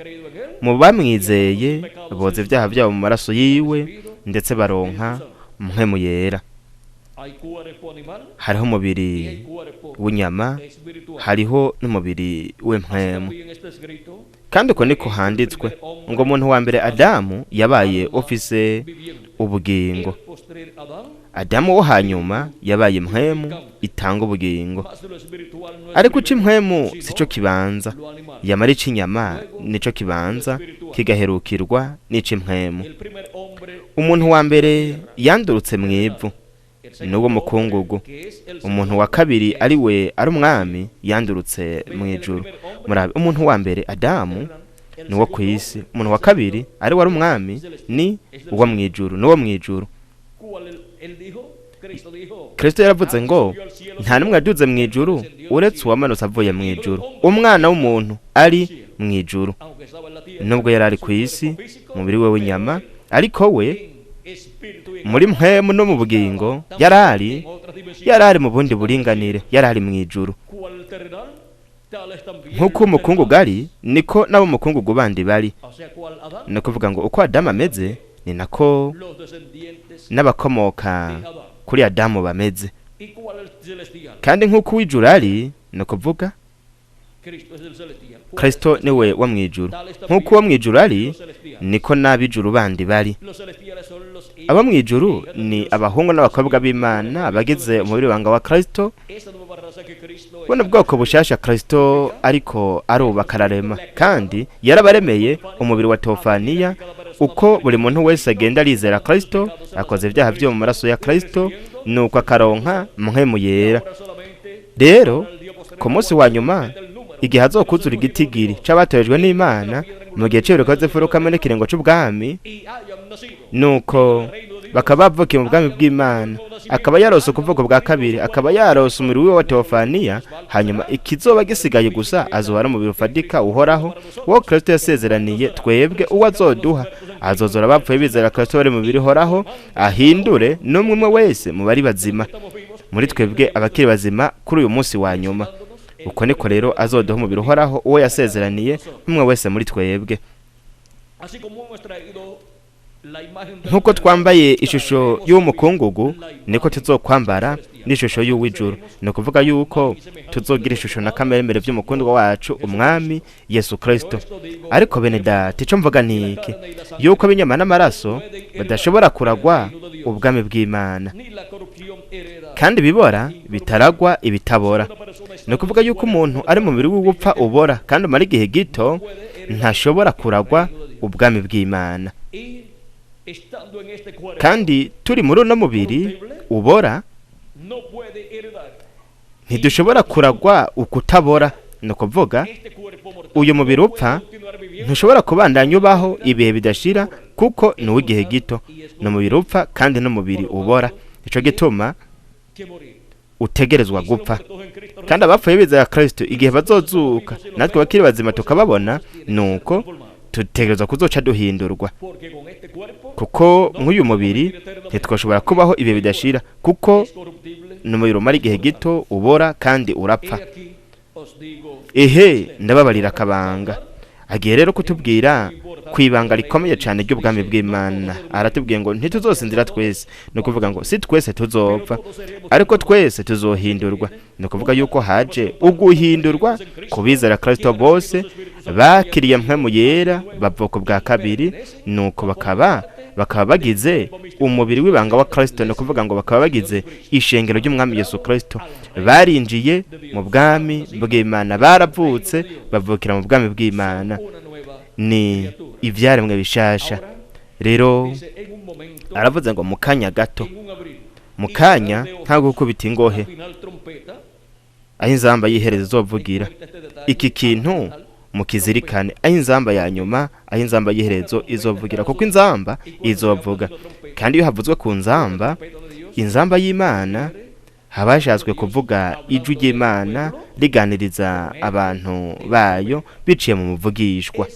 [SPEAKER 2] mu bamwizeye, boza ibyaha byabo mu maraso yiwe, ndetse baronka mpwemu yera. Hariho umubiri w'inyama, hariho n'umubiri w'impwemu. Kandi uko niko handitswe ngo umuntu wa mbere Adamu yabaye ufise ubugingo, Adamu wo hanyuma yabaye impwemu itanga ubugingo. Ariko ico impwemu sico kibanza, yamara ic'inyama nico kibanza, kigaherukirwa n'ic'impwemu. Umuntu wa mbere yandurutse mw'ivu, n'uwo mukungugu. Umuntu wa kabiri ari we ari umwami yandurutse mw'ijuru. Murabe, umuntu wa mbere Adamu ni uwo ku isi, umuntu wa kabiri ari we ari umwami ni uwo mw'ijuru, ni uwo mw'ijuru. Kristo yaravuze ngo nta n'umwe yaduze mw'ijuru uretse uwamanutse avuye mw'ijuru, umwana w'umuntu ari mw'ijuru. Nubwo yari ari ku isi umubiri we w'inyama, ariko we muri mpwemu no mu bugingo yarari mu bundi buringanire, yarari mw'ijuru. Nk'uko umukungugu ari, niko n'abo umukungugu bandi bari. Ni ukuvuga ngo uko Adamu ameze ni nako n'abakomoka kuri Adamu bameze. Kandi nk'uko uw'ijuru ari, ni ukuvuga Kristo niwe wo mu ijuru, nk'uko uwo mu ijuru ari niko n'ab'ijuru bandi bari. Abo mu ijuru ni abahungu n'abakobwa b'Imana bagize umubiri wanga wa Kristo. Buno bwoko bushasha Kristo ariko arubaka ararema, kandi yarabaremeye umubiri wa Teofaniya. Uko buri muntu wese agenda arizera Kristo, akoze ibyaha byo mu maraso ya Kristo, nuko akaronka mpwemu yera. Rero ku munsi wa nyuma, igihe azokuzura igitigiri c'abatorejwe n'Imana mu gihe c'ibiriko z'imfuruka n'ikiringo c'ubwami, nuko bakaba bavukiye mu bwami bw'Imana, akaba yarose ukuvuko bwa kabiri, akaba yarose umubiri wiwe wa Teofaniya. Hanyuma ikizoba gisigaye gusa azoba ari umubiri ufatika uhoraho wo Kristo yasezeraniye twebwe, uwo azoduha. Azozora abapfuye bizera Kristo bari mu mubiri uhoraho, ahindure n'umwe umwe wese mu bari bazima muri twebwe abakiri bazima kuri uyu munsi wa nyuma. Uko niko rero azoduha umubiri uhoraho uwo yasezeraniye umwe wese muri twebwe. Nk'uko twambaye ishusho y'umukungugu, niko tuzokwambara n'ishusho y'uw'ijuru. Ni ukuvuga yuko tuzogira ishusho na kameremere by'umukundwa wacu umwami Yesu Kristo. Ariko bene data, ico mvuga ni iki: yuko ab'inyama n'amaraso badashobora kuragwa ubwami bw'Imana, kandi ibibora bitaragwa ibitabora. Ni ukuvuga yuko umuntu ari mu mubiri w'ugupfa ubora kandi umara igihe gito ntashobora kuragwa ubwami bw'Imana. Kandi turi muri uno mubiri ubora ntidushobora kuragwa ukutabora. Ni ukuvuga uyu mubiri upfa ntushobora kubandanya ubaho ibihe bidashira, kuko ni uw'igihe gito. Ni umubiri upfa kandi n'umubiri ubora, ico gituma utegerezwa gupfa. Kandi abapfuye bizera Kristo igihe bazozuka, natwe bakiri bazima tukababona, nuko tutegerezwa kuzoca duhindurwa, kuko nk'uyu mubiri ntitwashobora kubaho ibihe bidashira, kuko ni umubiri umara igihe gito ubora kandi urapfa. Ehe, ndababarira akabanga. Agiye rero kutubwira ku ibanga rikomeye cyane ry'ubwami bw'Imana. Aratubwiye ngo ntituzosinzira twese, ni ukuvuga ngo si twese tuzopfa, ariko twese tuzohindurwa. Ni ukuvuga yuko haje uguhindurwa ku bizera Kristo bose bakiriye mpwemu yera bavuka bwa kabiri, nuko bakaba bagize umubiri w'ibanga wa Kristo. Ni ukuvuga ngo bakaba bagize ishengero ry'umwami Yesu Kristo, barinjiye mu bwami bw'Imana, baravutse bavukira mu bwami bw'Imana, ni ivyaremwe bishasha. Rero aravuze ngo mu kanya gato, mu kanya nta gukubita ingohe, aho inzamba y'iherezo izovugira. Iki kintu mukizirikane, aho inzamba ya nyuma, aho inzamba y'iherezo izovugira, kuko inzamba izovuga. Kandi iyo havuzwe ku nzamba, inzamba y'Imana, habashatswe kuvuga ijwi ry'Imana riganiriza abantu bayo biciye mu muvugishwa.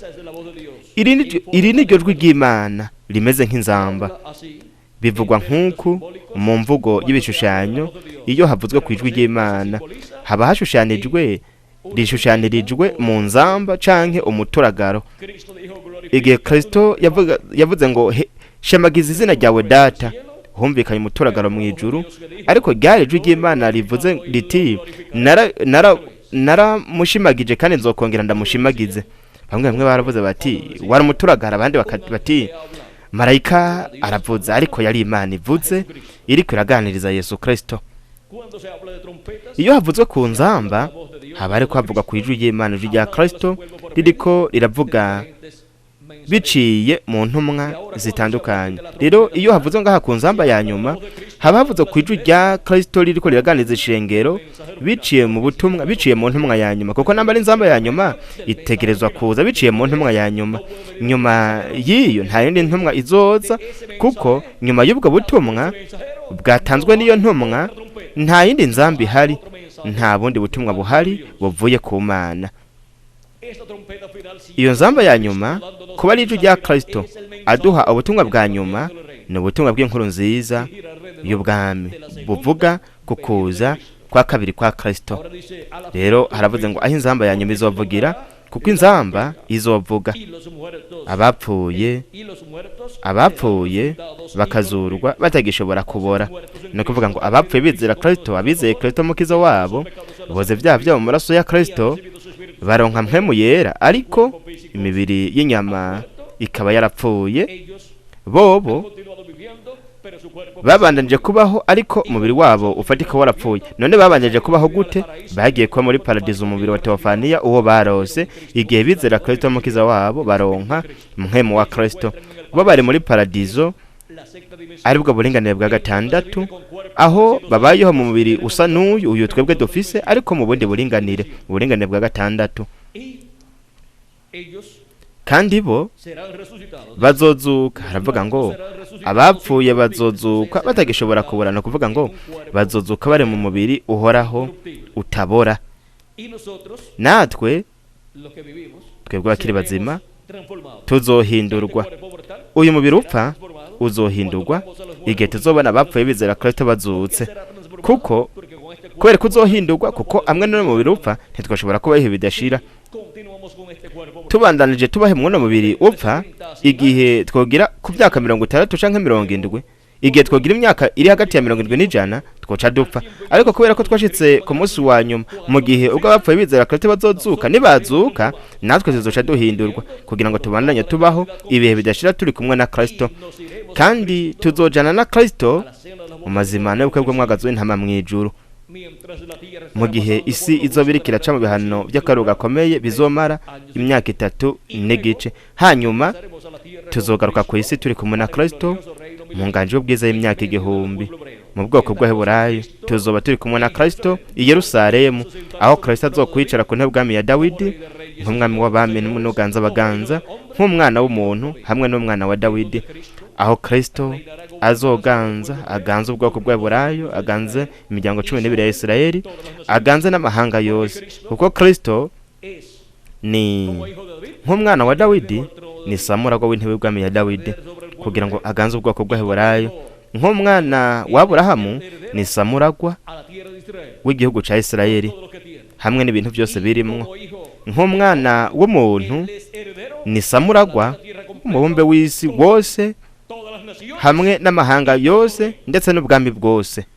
[SPEAKER 2] Iri ni ryo jwi ry'Imana rimeze nk'inzamba. Bivugwa nk'uku mu mvugo y'ibishushanyo. Iyo havuzwe ku ijwi ry'Imana haba hashushanijwe, rishushanirijwe mu nzamba canke umuturagaro. Igihe Kristo yavuze ngo shemagiza izina ryawe data, humvikanye umuturagaro mu ijuru, ariko ryari ijwi ry'Imana rivuze riti naramushimagije kandi nzokongera ndamushimagize. Bamwe baravuze bati wari umuturagaro, abandi bati marayika aravuze, ariko yari Imana ivuze iriko iraganiriza Yesu Kristo. Iyo havuzwe ku nzamba haba hariko havugwa ku ijwi ry'Imana, ijwi rya Kristo ririko riravuga biciye mu ntumwa zitandukanye. Rero iyo havuzwe ngaha ku nzamba ya nyuma, haba havuzwe ku ijwi rya Kristo ririko riraganiriza ishengero biciye mu butumwa, biciye mu ntumwa ya nyuma, kuko namba ari inzamba ya nyuma itegerezwa kuza biciye mu ntumwa ya nyuma. Nyuma y'iyo nta yindi ntumwa izoza, kuko nyuma y'ubwo butumwa bwatanzwe n'iyo ntumwa nta yindi nzamba ihari, nta bundi butumwa buhari buvuye ku Mana. Iyo nzamba ya nyuma kuba ari ijwi rya Kristo aduha ubutumwa bwa nyuma, ni ubutumwa bw'inkuru nziza y'ubwami buvuga ku kuza kwa kabiri kwa Kristo. Rero haravuze ngo aho inzamba ya nyuma izovugira, Kuko inzamba izovuga, abapfuye abapfuye bakazurwa batagishobora kubora. Ni ukuvuga ngo abapfuye bizera Kristo, abizeye Kristo mukiza wabo, boze ibyaha byabo mu maraso ya Kristo, baronka mpwemu yera, ariko imibiri y'inyama ikaba yarapfuye. Bobo babandanije kubaho, ariko umubiri wabo ufatika warapfuye. None babandanije kubaho gute? Bagiye kuba muri paradizo, umubiri wa Teofaniya uwo barose igihe bizera Kristo mukiza wabo, baronka mpwemu wa Kristo. Bo bari muri paradizo, aribwo buringanire bwa gatandatu, aho babayeho mu mubiri usa n'uyu uyu twebwe dufise, ariko mu bundi buringanire, uburinganire bwa gatandatu. Kandi bo bazozuka. Haravuga ngo abapfuye bazozuka batagishobora kubora, ni ukuvuga ngo bazozuka bari mu mubiri uhoraho utabora. Natwe twebwe abakiri bazima tuzohindurwa. Uyu mubiri upfa uzohindurwa igihe tuzobona abapfuye bizera Kristo bazutse. Kuko kubera ko uzohindurwa, kuko amwe n'uno mubiri upfa ntitwashobora kubaho ibihe bidashira. Tubandanije tubahe mw'uno mubiri upfa, igihe twogira ku myaka 60 canke 70, igihe twogira imyaka iri hagati ya 70 n'ijana, twoca dupfa. Ariko kubera ko twashitse ku munsi wa nyuma, mu gihe ubwo abapfuye bizera Kristo bazozuka, nibazuka natwe tuzoca duhindurwa kugira ngo tubandanye tubaho ibihe bidashira turi kumwe na Kristo. Kandi tuzojana na Kristo mu mazimano y'ubukwe bw'umwagazi w'intama mw'ijuru, mu gihe isi izoba iriko iraca mu bihano by'akaruhu gakomeye bizomara imyaka 3 n'igice. Hanyuma tuzogaruka ku isi turi kumwe na Kristo mu nganji y'ubwiza y'imyaka 1000. Mu bwoko bw'Abaheburayo tuzoba turi kumwe na Kristo i Yerusalemu, aho Kristo azokwicara ku ntebe bwami ya Dawidi nk'umwami w'abami n'umuganza abaganza, nk'umwana w'umuntu hamwe n'umwana wa Dawidi, aho Kristo azoganza, aganze ubwoko bw'Abaheburayo, aganze imiryango 12 ya Isirayeli, aganze n'amahanga yose. Kuko Kristo ni nk'umwana wa Dawidi, ni samuragwa w'intebe y'ubwami ya Dawidi kugira ngo aganze ubwoko bw'Abaheburayo. Nk'umwana wa Aburahamu, ni samuragwa w'igihugu ca Isirayeli hamwe n'ibintu byose birimwo. Nk'umwana w'umuntu, ni samuragwa w'umubumbe w'isi wose hamwe n'amahanga yose ndetse n'ubwami bwose.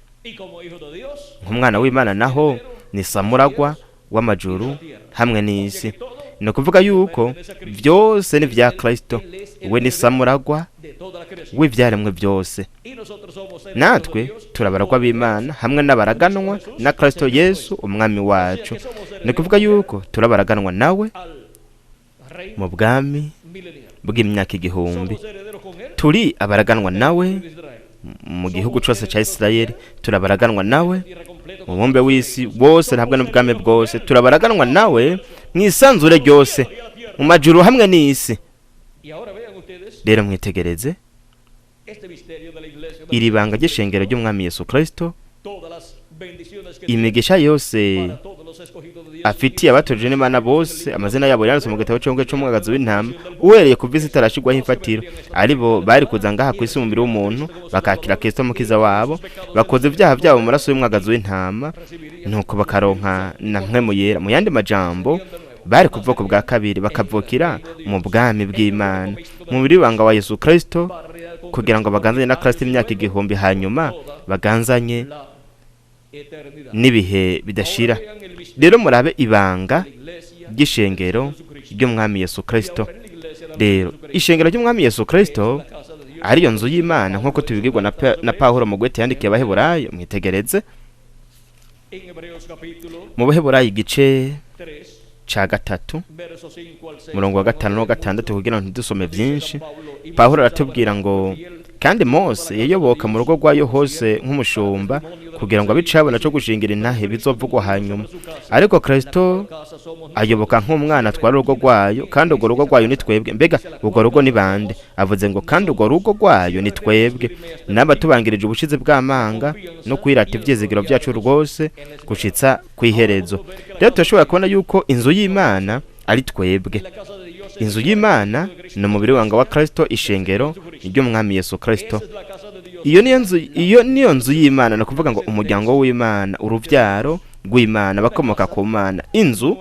[SPEAKER 2] Nk'umwana w'Imana naho, ni samuragwa w'amajuru hamwe n'isi. Ni ukuvuga yuko byose ni vya Kristo, we ni samuragwa w'ivyaremwe byose. Natwe turabaragwa b'Imana hamwe n'abaraganwa na Kristo Yesu umwami wacu. Ni ukuvuga yuko turabaraganwa nawe mu bwami bw'imyaka 1000. Turi abaraganwa nawe mu gihugu cyose cya Isirayeli, turabaraganwa nawe mu bumbe w'isi wose ntabwo n'ubwami bwose, turabaraganwa nawe mu isanzure ryose, mu majuru hamwe n'isi. Rero mwitegereze iri banga ry'ishengero ry'umwami Yesu Kristo, imigisha yose afitiye abatojwe n'Imana bose, amazina yabo yanditswe mu gitabo cy'ubukwe c'umwagazi w'intama uhereye ku visi itarashirwaho imfatiro, aribo bari kuza ngaha ku isi mu mubiri w'umuntu, bakakira Kristo mukiza wabo, bakoze ibyaha byabo mu maraso y'umwagazi w'intama, nuko bakaronka na mpwemu yera. Mu yandi majambo, bari kuvuka bwa kabiri, bakavukira mu bwami bw'Imana mu mubiri w'ibanga wa Yesu Kristo, kugira ngo baganzanye na Kristo imyaka 1000, hanyuma baganzanye n'ibihe bidashira. Rero murabe ibanga ry'ishengero ry'umwami Yesu Kristo. Rero ishengero ry'umwami Yesu Kristo ariyo nzu y'Imana, nk'uko tubibwirwa na Pawulo mu gwete yandikiye Abaheburayo. Mwitegereze mu Baheburayo igice ca 3, murongo wa 5 no 6, kugira ngo ntidusome byinshi. Pawulo aratubwira ngo: "Kandi Mose yayoboka mu rugo rwayo hose nk'umushumba, kugira ngo abe icabona co gushingira intahe bizovugwa hanyuma. Ariko Kristo ayoboka nk'umwana atwara urugo rwayo, kandi urwo rugo rwayo ni twebwe." Mbega urwo rugo ni bande? Avuze ngo: "Kandi urwo rugo rwayo ni twebwe, naba tubangirije ubushizi bw'amanga no kwirata ivyizigiro byacu rwose gushitsa kw'iherezo." Rero turashobora kubona yuko inzu y'Imana ari twebwe. Inzu y'Imana ni umubiri wanga wa Kristo, ishengero ry'umwami Yesu Kristo. Iyo niyo nzu, iyo niyo nzu y'Imana, ni ukuvuga ngo umuryango w'Imana, uruvyaro rw'Imana, bakomoka ku Mana. Inzu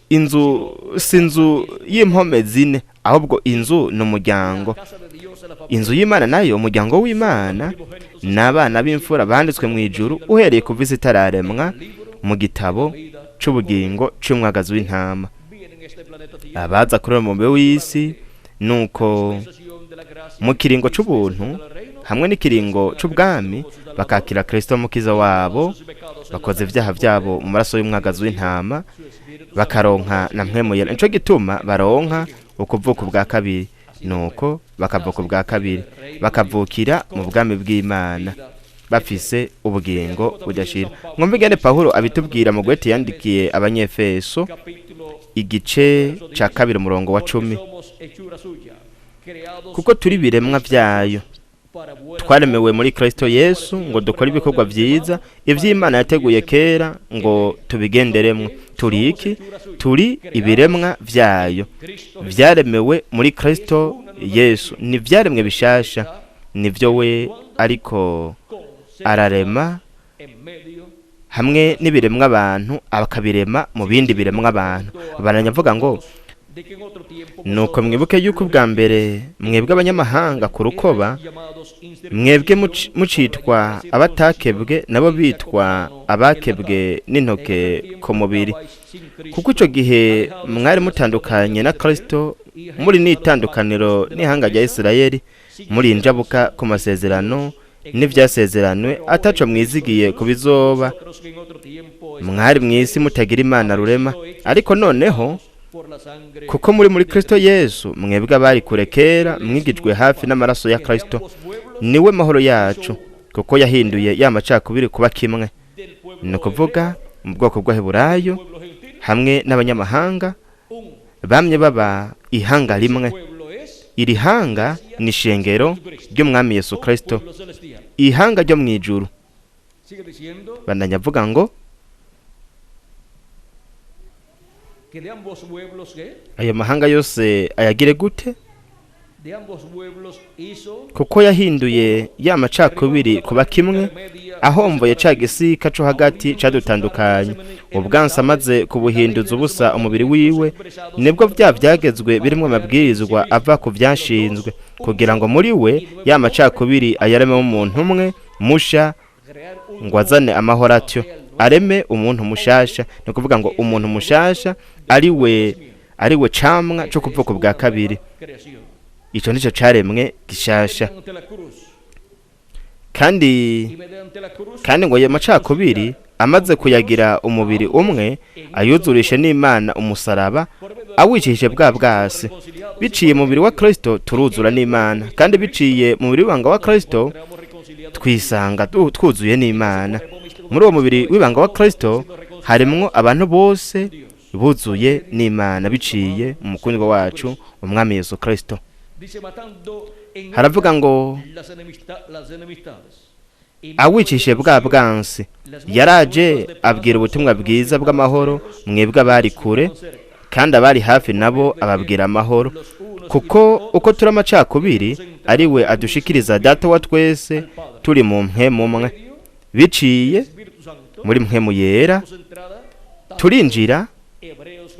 [SPEAKER 2] Inzu si inzu y'impome zine, ahubwo inzu ni umuryango. Inzu y'Imana nayo, umuryango w'Imana, ni abana b'imfura banditswe mu ijuru uhereye kuva isi itararemwa mu gitabo c'ubugingo c'umwagazi w'intama. Abaza kuri uwo mubumbe w'isi, nuko mu kiringo c'ubuntu hamwe n'ikiringo c'ubwami bakakira Kristo mukiza wabo, bakoze ibyaha byabo mu maraso y'umwagazi w'intama, bakaronka na Mpwemu Yera. Nico gituma baronka ukuvuka ubwa kabiri, nuko bakavuka ubwa kabiri bakavukira mu bwami bw'Imana bafise ubugingo budashira. Mwumve ingene Pawulo abitubwira mu gwete yandikiye Abanyefeso, igice ca 2, umurongo wa 10: "Kuko turi ibiremwa vyayo, twaremewe muri Kristo Yesu ngo dukore ibikorwa vyiza, ivy'Imana yateguye kera ngo tubigenderemwo." Turi iki? Turi ibiremwa vyayo, vyaremewe muri Kristo Yesu. Ni vyaremwe bishasha, nivyo we ariko ararema hamwe n'ibiremwa abantu, akabirema mu bindi biremwa abantu. Baranyavuga ngo: "Nuko mwibuke yuko ubwa mbere mwebwe abanyamahanga ku rukoba, mwebwe mucitwa abatakebwe, nabo bitwa abakebwe n'intoke ku mubiri, kuko ico gihe mwari mutandukanye na Kristo, muri n'itandukaniro n'ihanga rya Isirayeli, muri injabuka ku masezerano n'ivyasezeranwe, ataco mwizigiye ku bizoba, mwari mw'isi mutagira Imana rurema. Ariko noneho kuko muri Kristo Yesu, mwebwe abari kure kera mwigijwe hafi n'amaraso ya Kristo. Niwe mahoro yacu, kuko yahinduye ya macakubiri kuba kimwe, ni ukuvuga mu bwoko bw'Abaheburayo hamwe n'abanyamahanga bamye baba ihanga rimwe. Iri hanga ni ishengero ry'Umwami Yesu Kristo, ihanga ryo mu ijuru."
[SPEAKER 1] Sigue diciendo
[SPEAKER 2] Bandanya avuga ngo
[SPEAKER 1] que de ambos pueblos que
[SPEAKER 2] ayo mahanga yose ayagire gute?
[SPEAKER 1] De ambos pueblos hizo
[SPEAKER 2] Kuko yahinduye ya macakubiri kuba kimwe, ahomvoye ca gisika co hagati cadutandukanye, ubwansi amaze kubuhinduza ubusa umubiri wiwe, nibwo vya vyagezwe birimwo amabwirizwa ava ku vyashinzwe, kugira ngo muri we ya macakubiri ayarememo umuntu umwe musha,
[SPEAKER 1] crear un
[SPEAKER 2] ngo azane amahoro atyo, areme umuntu mushasha. Ni ukuvuga ngo umuntu mushasha ari we camwa co kuvuka ubwa kabiri.
[SPEAKER 1] Creación.
[SPEAKER 2] Ico nico caremwe gishasha.
[SPEAKER 1] Mediante la cruz
[SPEAKER 2] Kandi
[SPEAKER 1] y mediante la cruz
[SPEAKER 2] kandi ngo ayo macakubiri amaze kuyagira umubiri umwe, ayuzurishe n'Imana umusaraba, awicishije bwa bwasi. Biciye mu mubiri wa Kristo turuzura n'Imana, kandi biciye mu mubiri w'ibanga wa Kristo twisanga twuzuye n'Imana. Muri uwo mubiri w'ibanga wa Kristo harimwo abantu bose buzuye n'Imana biciye mu mukundwa wacu Umwami Yesu Kristo.
[SPEAKER 1] Dice matando en
[SPEAKER 2] Haravuga ngo
[SPEAKER 1] las enemistades.
[SPEAKER 2] awicishije bwa bwansi, yaraje abwira ubutumwa bwiza bw'amahoro mwebwe abari kure, kandi abari hafi nabo ababwira amahoro, kuko uko turi amacakubiri ari we adushikiriza Data wa twese turi mu mpwemu umwe. Biciye
[SPEAKER 1] Espíritu Santo
[SPEAKER 2] muri Mpwemu Yera turinjira,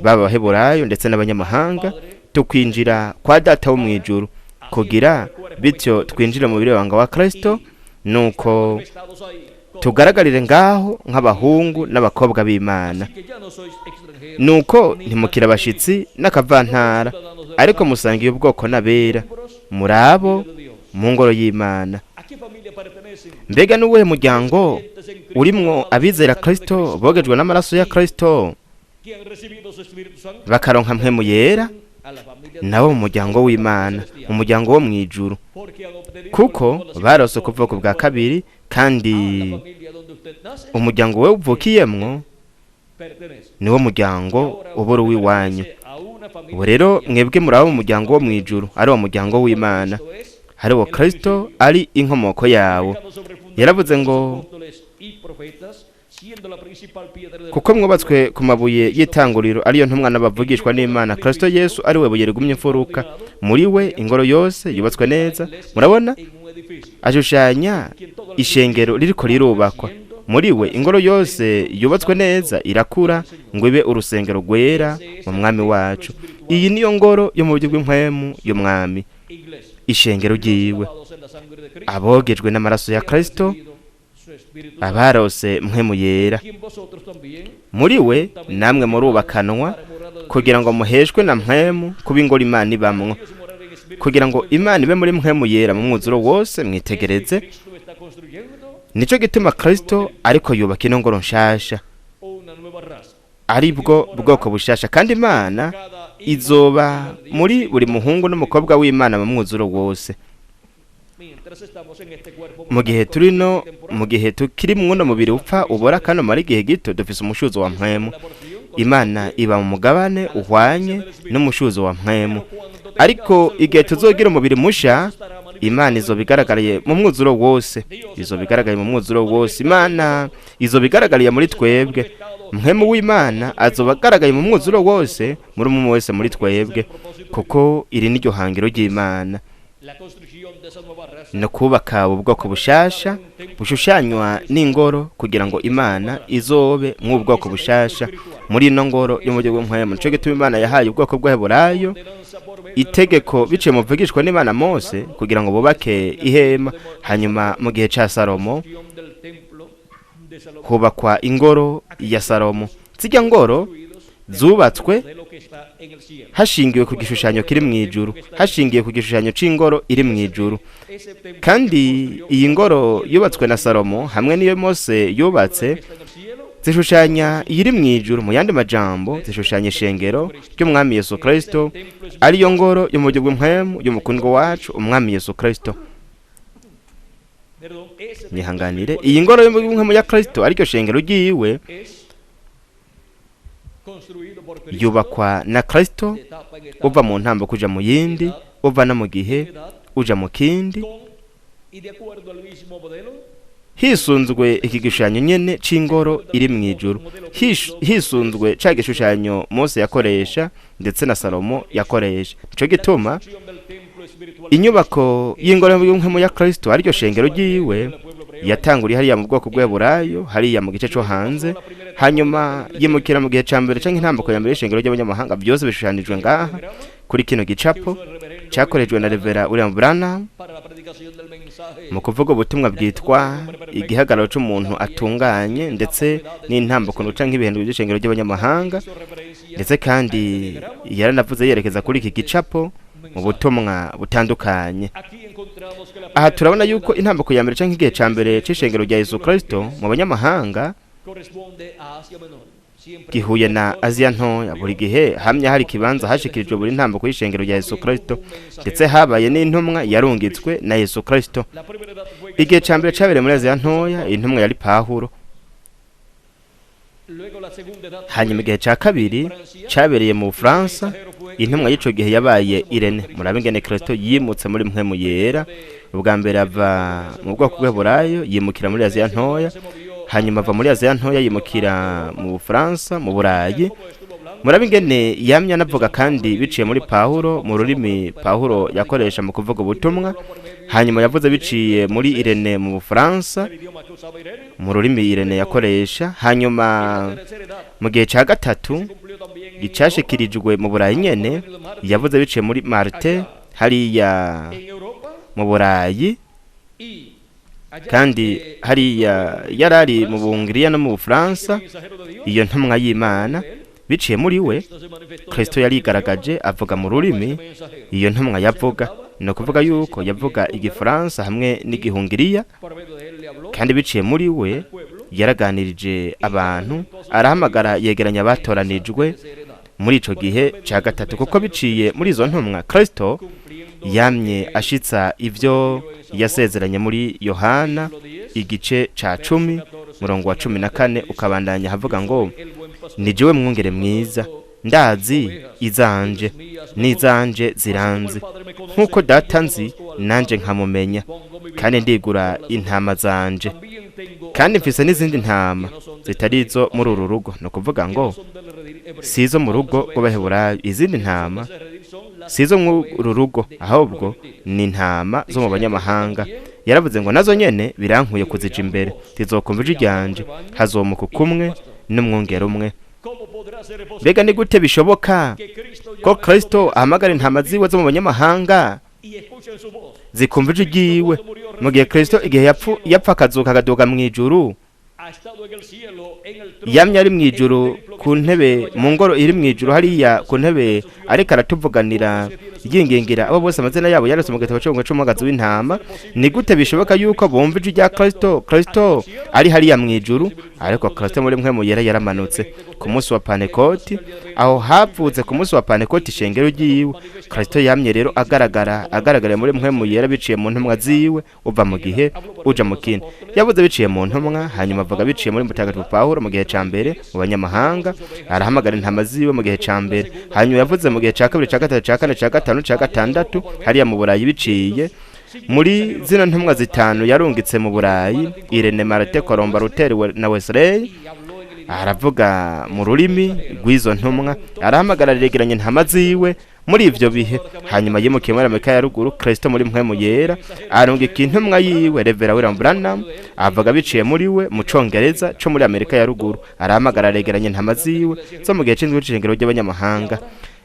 [SPEAKER 2] baba Abaheburayo ndetse n'abanyamahanga, tukwinjira kwa Data wo mu ijuru, kugira bityo twinjire mu birebanga wa Kristo, nuko tugaragarire ngaho nk'abahungu n'abakobwa b'Imana. Nuko ntimukira abashitsi n'akavantara, ariko musangiye ubwoko n'abera, muri abo mu ngoro y'Imana. Mbega n'uwuhe muryango urimwo abizera Kristo, bogejwe n'amaraso ya Kristo, bakaronka Mpwemu Yera? Nabo mu muryango w'Imana, mu muryango wo mu ijuru, kuko barose ukuvuka bwa kabiri. Kandi umuryango we uvukiyemwo niwo muryango ubura uw'iwanyu. Ubu rero mwebwe muri abo mu muryango wo mu ijuru, ari wo muryango w'Imana, ari wo Kristo ari inkomoko yawo. Yaravuze ngo: "Kuko mwubatswe ku mabuye y'itanguriro, ariyo ntumwa n'abavugishwa n'Imana, Kristo Yesu ari we buye rigumye imfuruka. Muri we ingoro yose yubatswe neza." Murabona ashushanya ishengero ririko rirubakwa. Muri we ingoro yose yubatswe neza irakura ngo ibe urusengero rwera mu mwami wacu. Iyi niyo ngoro yo mu buryo bw'impwemu y'umwami, ishengero ryiwe, abogejwe n'amaraso ya Kristo, abarose mpwemu yera. Muri we namwe murubakanwa kugira ngo muheshwe na mpwemu kuba ingoro Imana ibamwo, kugira ngo Imana ibe muri mpwemu yera mu mwuzuro wose. Mwitegereze, nico gituma Kristo ariko yubaka ino ngoro nshasha, ari bwo bwoko bushasha, kandi Imana izoba muri buri muhungu n'umukobwa w'Imana mu mwuzuro wose. Mu gihe turino, mu gihe tukiri mwuno mubiri upfa ubora kandi umara igihe gito, dufise umushuzo wa mpwemu. Imana iba mu mugabane uhwanye n'umushuzo wa mpwemu, ariko igihe tuzogira umubiri musha, Imana izoba igaragariye mu mwuzuro wose, izoba igaragariye mu mwuzuro wose. Imana izoba igaragariye muri twebwe. Mpwemu w'Imana azoba agaragaye mu mwuzuro wose muri umwe wese muri twebwe, kuko iri niryo hangiro ry'Imana, no kubaka ubu bwoko bushasha bushushanywa n'ingoro, kugira ngo Imana izobe mw'ubwoko bushasha muri ino ngoro yo mu buryo bw'impwemu. Nico gituma Imana yahaye ubwoko bw'Abaheburayo itegeko biciye mu vugishwa n'Imana Mose kugira ngo bubake ihema. Hanyuma mu gihe ca Salomo hubakwa ingoro ya Salomo. Zirya ngoro zubatswe hashingiwe ku gishushanyo kiri mu ijuru, hashingiwe ku gishushanyo c'ingoro iri mu ijuru. Kandi iyi ngoro yubatswe na Salomo hamwe n'iyo Mose yubatse zishushanya iyiri mu ijuru. Mu yandi majambo, zishushanya ishengero ry'umwami Yesu Kristo, ariyo ngoro yo mu buryo bw'impwemu y'umukundwa wacu umwami Yesu Kristo. Nyihanganire, iyi ngoro yo mu buryo bw'impwemu ya Kristo, ariryo shengero ryiwe, yubakwa na Kristo, uva mu ntambo kuja mu yindi, uva no mu gihe uja mu kindi, hisunzwe iki gishushanyo nyene c'ingoro iri mu ijuru, hisunzwe ca gishushanyo Mose yakoresha ndetse na Salomo yakoresha. Nico gituma inyubako y'ingoro y'umpwemu ya Kristo, ariryo shengero ryiwe, yatanguriye hariya mu bwoko bw'Abaheburayo, hariya mu gice co hanze, hanyuma yimukira mu gihe ca mbere canke intambuko ya mbere y'ishengero ry'abanyamahanga. Byose bishushanijwe ngaha kuri kino gicapo cakorejwe na Revera William Branham mu kuvuga ubutumwa bwitwa igihagararo c'umuntu atunganye, ndetse n'intambuko canke ibihendo by'ishengero ry'abanyamahanga. Ndetse kandi yaranavuze yerekeza kuri iki gicapo mu butumwa butandukanye. Aha turabona yuko intambuko ya mbere canke igihe ca mbere c'ishengero rya Yesu Kristo mu banyamahanga gihuye na Aziya ntoya. Buri gihe hamye hari ikibanza hashikirijwe buri ntambuko y'ishengero rya Yesu Kristo, ndetse habaye n'intumwa yarungitswe na Yesu Kristo. Igihe ca mbere cabereye muri Aziya ntoya, intumwa yari Pawulo. Hanyuma igihe ca kabiri cabereye mu Bufaransa, intumwa y'ico gihe yabaye Irene. Murabe ingene Kristo yimutse muri mpwemu yera. Ubwa mbere ava mu bwoko bw'Abaheburayo yimukira muri Aziya ntoya, hanyuma ava muri Aziya ntoya yimukira mu Bufaransa, mu Burayi. Murabe ingene yamye anavuga kandi biciye muri Pawulo, mu rurimi Pawulo yakoresha mu kuvuga ubutumwa. Hanyuma yavuze biciye muri Irene mu Bufaransa, mu rurimi Irene yakoresha. Hanyuma mu gihe ca gatatu icashikirijwe mu Burayi nyene, yavuze biciye muri Martin hariya mu Burayi, kandi hariya yarari mu Bungiriya no mu Bufaransa. Iyo ntumwa y'Imana biciye muri we Kristo yarigaragaje avuga mu rurimi iyo ntumwa yavuga, ni ukuvuga yuko yavuga igifaransa hamwe n'igihungiriya, kandi biciye muri we yaraganirije abantu, arahamagara yegeranya abatoranijwe muri ico gihe ca gatatu, kuko biciye muri izo ntumwa Kristo yamye ashitsa ivyo yasezeranye muri Yohana igice ca 10 murongo wa 14, ukabandanya havuga ngo ni jewe mwungere mwiza, ndazi izanje n'izanje ziranzi, nk'uko data nzi nanje nkamumenya, kandi ndigura intama zanje, kandi mfise n'izindi ntama zitari izo muri uru rugo. Ni ukuvuga ngo si izo mu rugo rw'Abaheburayo, izindi ntama si izo muri uru rugo, ahubwo ni intama zo mu banyamahanga. Yaravuze ngo nazo nyene birankuye kuzija imbere, zizokumva ijwi ryanje, hazomuka kumwe n'umwungere umwe. Mbega ni gute bishoboka ko Kristo ahamagara intama ziwe zo mu banyamahanga zikumva ijwi ryiwe, mu gihe Kristo igihe yapfa akazuka akaduga mu ijuru, yamye ari mu ijuru ku ntebe, mu ngoro iri mu ijuru hariya ku ntebe, ariko aratuvuganira yingingira abo bose amazina yabo yarose mu gitabo c'umwagazi w'intama? Ni gute bishoboka yuko bumva ijwi rya Kristo, Kristo ari hariya mu ijuru? Ariko Kristo muri mwe yera yaramanutse ku munsi wa Pantekoti, aho havutse ku munsi wa Pantekoti ishengero ryiwe. Kristo yamye rero agaragara muri mwe yera biciye mu ntumwa ziwe, uva mu gihe uja mu kindi. Yavuze biciye mu ntumwa, hanyuma avuga biciye muri Mutagatifu Pawulo mu gihe ca mbere mu banyamahanga, arahamagara intama ziwe mu gihe ca mbere. Hanyuma yavuze mu gihe ca kabiri, ca gatatu, ca kane, ca gatanu, ca gatandatu hariya mu Burayi, biciye muri zino ntumwa zitanu yarungitse mu Burayi, Irene, Marite, Colomba, Luther na Wesley. Aravuga mu rurimi rw'izo ntumwa, arahamagara, aregeranya intama ziwe muri ivyo bihe. Hanyuma yimukiye muri Amerika ya ruguru, Kristo muri mpwemu yera arungika intumwa yiwe, Revera William Branham, avuga biciye muri we mu congereza co muri Amerika ya ruguru, arahamagara, aregeranya intama ziwe zo mu gihe c'indwi c'ishengero ry'abanyamahanga.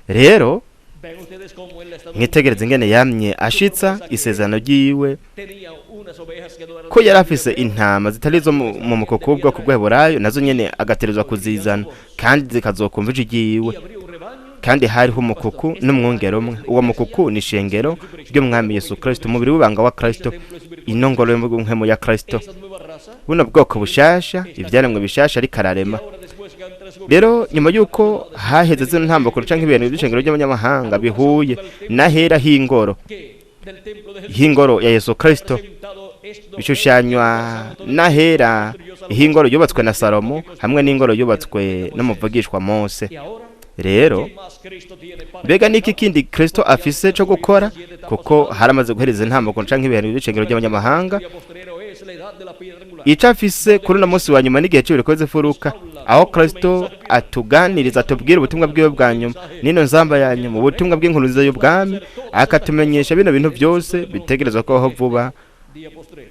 [SPEAKER 2] Rero mwitegereze ingene yamye ashitsa isezerano ryiwe, ko yari afise intama zitari izo mu mukoko w'ubwoko bw'Abaheburayo, nazo nyene agaterezwa kuzizana kandi zikazokumva ijwi ryiwe. Kandi hariho umukuku n'umwungere umwe. Uwo mukuku ni ishengero ry'Umwami Yesu Kristo, umubiri w'ibanga wa Kristo, inongoro y'umwemu ya Kristo, buno bwoko bushasha, ivyaremwe bishasha ariko ararema. Rero nyuma y'uko haheze zino ntambukuru canke ibintu by'ishengero ry'abanyamahanga bihuye n'ahera h'ingoro ya Yesu Kristo, bishushanywa n'ahera h'ingoro yubatswe na Salomo hamwe n'ingoro yubatswe n'umuvugishwa Mose. Rero mbega niki kindi Kristo afise co gukora, kuko haramaze guhereza intambukuru canke ibintu by'ishengero ry'abanyamahanga? Ico afise kuri uno munsi wa nyuma n'igihe c'ibiriko z'ifuruka, aho Kristo atuganiriza, atubwira ubutumwa bwiwe bwa nyuma, nino nzamba ya nyuma, ubutumwa bw'inkuru nziza y'ubwami, akatumenyesha bino bintu byose bitegerezwa kubaho vuba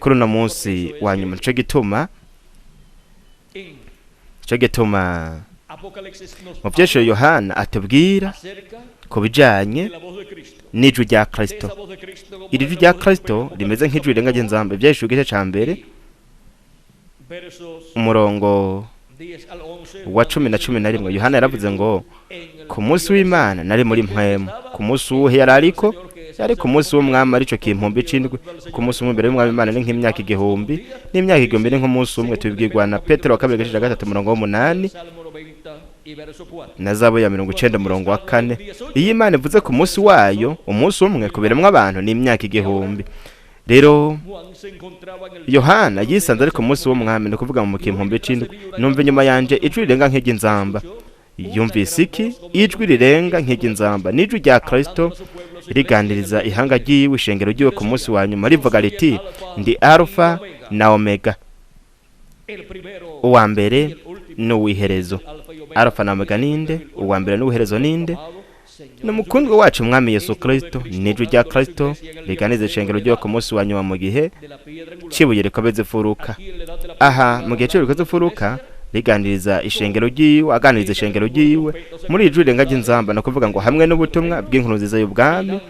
[SPEAKER 2] kuri uno munsi wa nyuma. Nico gituma mu vyesho Yohana atubwira ku bijanye n'ijwi rya Kristo, iri jwi rya Kristo rimeze nk'ijwi rirenga ry'inzamba. Ivyahishuriwe igice ca mbere, umurongo wa 10 na 11, Yohana yaravuze ngo: "Ku munsi w'Imana nari muri mpwemu." Ku munsi wuhe yari ariko? Yari ku munsi w'Umwami, arico kimpumbi c'indwi. Ku munsi umwe imbere y'Umwami Imana ni nk'imyaka 1000, n'imyaka 1000 ni nk'umunsi umwe. Tubibwirwa na Petero wa kabiri, igice ca gatatu, umurongo w'8, na Zaburi ya 90, umurongo wa 4. Iyo Imana ivuze ku munsi wayo, umunsi umwe kuberemwo abantu ni imyaka 1000. Rero Yohana yisanze ari ku munsi w'Umwami, ni ukuvuga mu kimpumbi c'indwi. "Numva inyuma yanje ijwi rirenga nk'iry'inzamba." Yumvise iki? Ijwi rirenga nk'iry'inzamba, n'ijwi rya Kristo riganiriza ihanga ryiwe, ishengero ryiwe ku munsi wa nyuma, rivuga riti: "Ndi Alfa na Omega, uwa mbere n'uw'iherezo." Alfa na Omega ninde? Uwa mbere n'uw'iherezo ninde? Ni umukundwa wacu Umwami Yesu Kristo. N'ijwi rya Kristo riganiza ishengero ryiwe ku munsi wa nyuma mu gihe cibuye rikomeza imfuruka. Aha mu gihe cibuye rikomeza imfuruka, riganiriza ishengero ryiwe, aganiriza ishengero ryiwe muri ijwi rirenga ry'inzamba, no kuvuga ngo hamwe n'ubutumwa bw'inkuru nziza y'ubwami,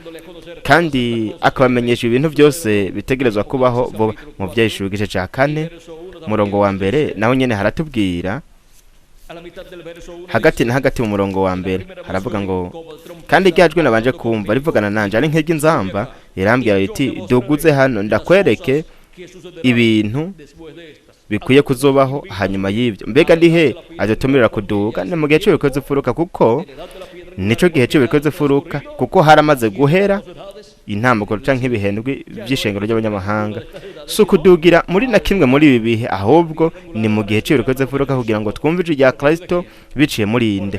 [SPEAKER 2] kandi akabamenyesha ibintu byose bitegerezwa kubaho vuba. Mu Vyahishuriwe igice ca kane, umurongo wa mbere, naho nyene haratubwira hagati na hagati mu murongo wa mbere, haravuga ngo: "Kandi rya jwi nabanje kumva rivugana nanje ari nk'iry'inzamba rirambwira riti: 'Duguze hano, ndakwereke ibintu bikwiye kuzobaho hanyuma y'ibyo.'" Mbega ni he adutumirira kuduga? Ni mu gihe c'ibikoze imfuruka, kuko nico gihe c'ibikoze imfuruka, kuko haramaze guhera intambuko canke ibihendwi vy'ishengero ry'abanyamahanga. Si ukudugira muri na kimwe muri ibi bihe, ahubwo ni mu gihe c'ibikoze imfuruka, kugira ngo twumve ijwi rya Kristo biciye muri inde?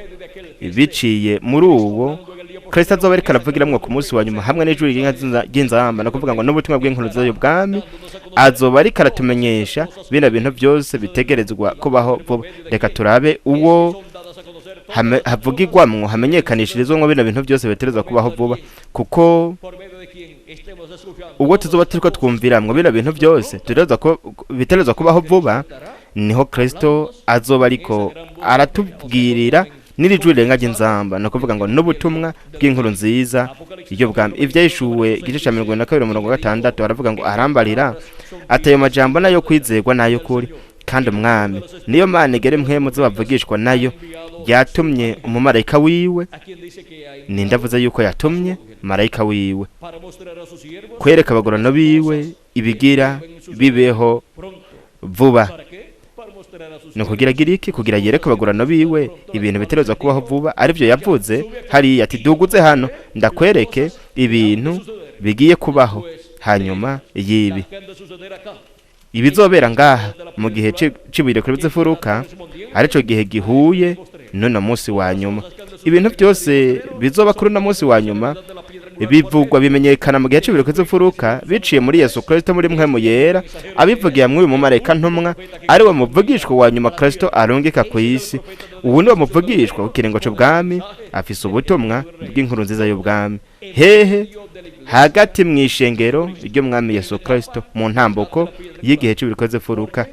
[SPEAKER 2] Biciye muri uwo Kristo azoba ariko aravugiramwo ku munsi wa nyuma, hamwe n'ijwi ry'inzamba, no kuvuga ngo n'ubutumwa bw'inkuru nziza y'ubwami. Azoba ariko aratumenyesha bino bintu byose bitegerezwa kubaho vuba. Reka turabe uwo havugirwamwo, hamenyekanishirizwamwo bino bintu byose bitegerezwa kubaho vuba, kuko Ubwo tuzoba turiko twumviramwo bino bintu byose biterezwa kubaho vuba, niho Kristo azoba ariko aratubwirira n'iri jwi rirenga ry'inzamba, ni ukuvuga ngo n'ubutumwa bw'inkuru nziza y'ubwami. Ibyahishuwe igice cya 42 umurongo wa 6 aravuga ngo arambarira ati ayo majambo nayo kwizerwa nayo kuri, kandi umwami niyo Mana igere mpwemu z'abavugishwa nayo yatumye umumarayika wiwe. Ninde avuze yuko yatumye marayika wiwe? Kwereka abagorano biwe ibigira bibeho vuba. Ni ukugira agira iki? Kugira yereke abagorano biwe ibintu bitegerezwa kubaho vuba, aribyo yavuze hariya ati duguze hano ndakwereke ibintu bigiye kubaho hanyuma y'ibi, ibizobera ngaha mu gihe c'ibuye kuri imfuruka, arico gihe gihuye n'uno munsi wa nyuma. Ibintu byose bizoba kuri uno munsi wa nyuma bivugwa, bimenyekana mu gihe c'ibuye kuri imfuruka, biciye muri Yesu Kristo, muri mpwemu yera, abivugiye mw'uyu mumarayika ntumwa, ari we muvugishwa wa nyuma Kristo arungika ku isi. Ubu ni we muvugishwa w'ikiringo c'ubwami, afise ubutumwa bw'inkuru nziza y'ubwami. Hehe? Hagati mu ishengero ry'umwami Yesu Kristo, mu ntambuko y'igihe c'ibikoze furuka.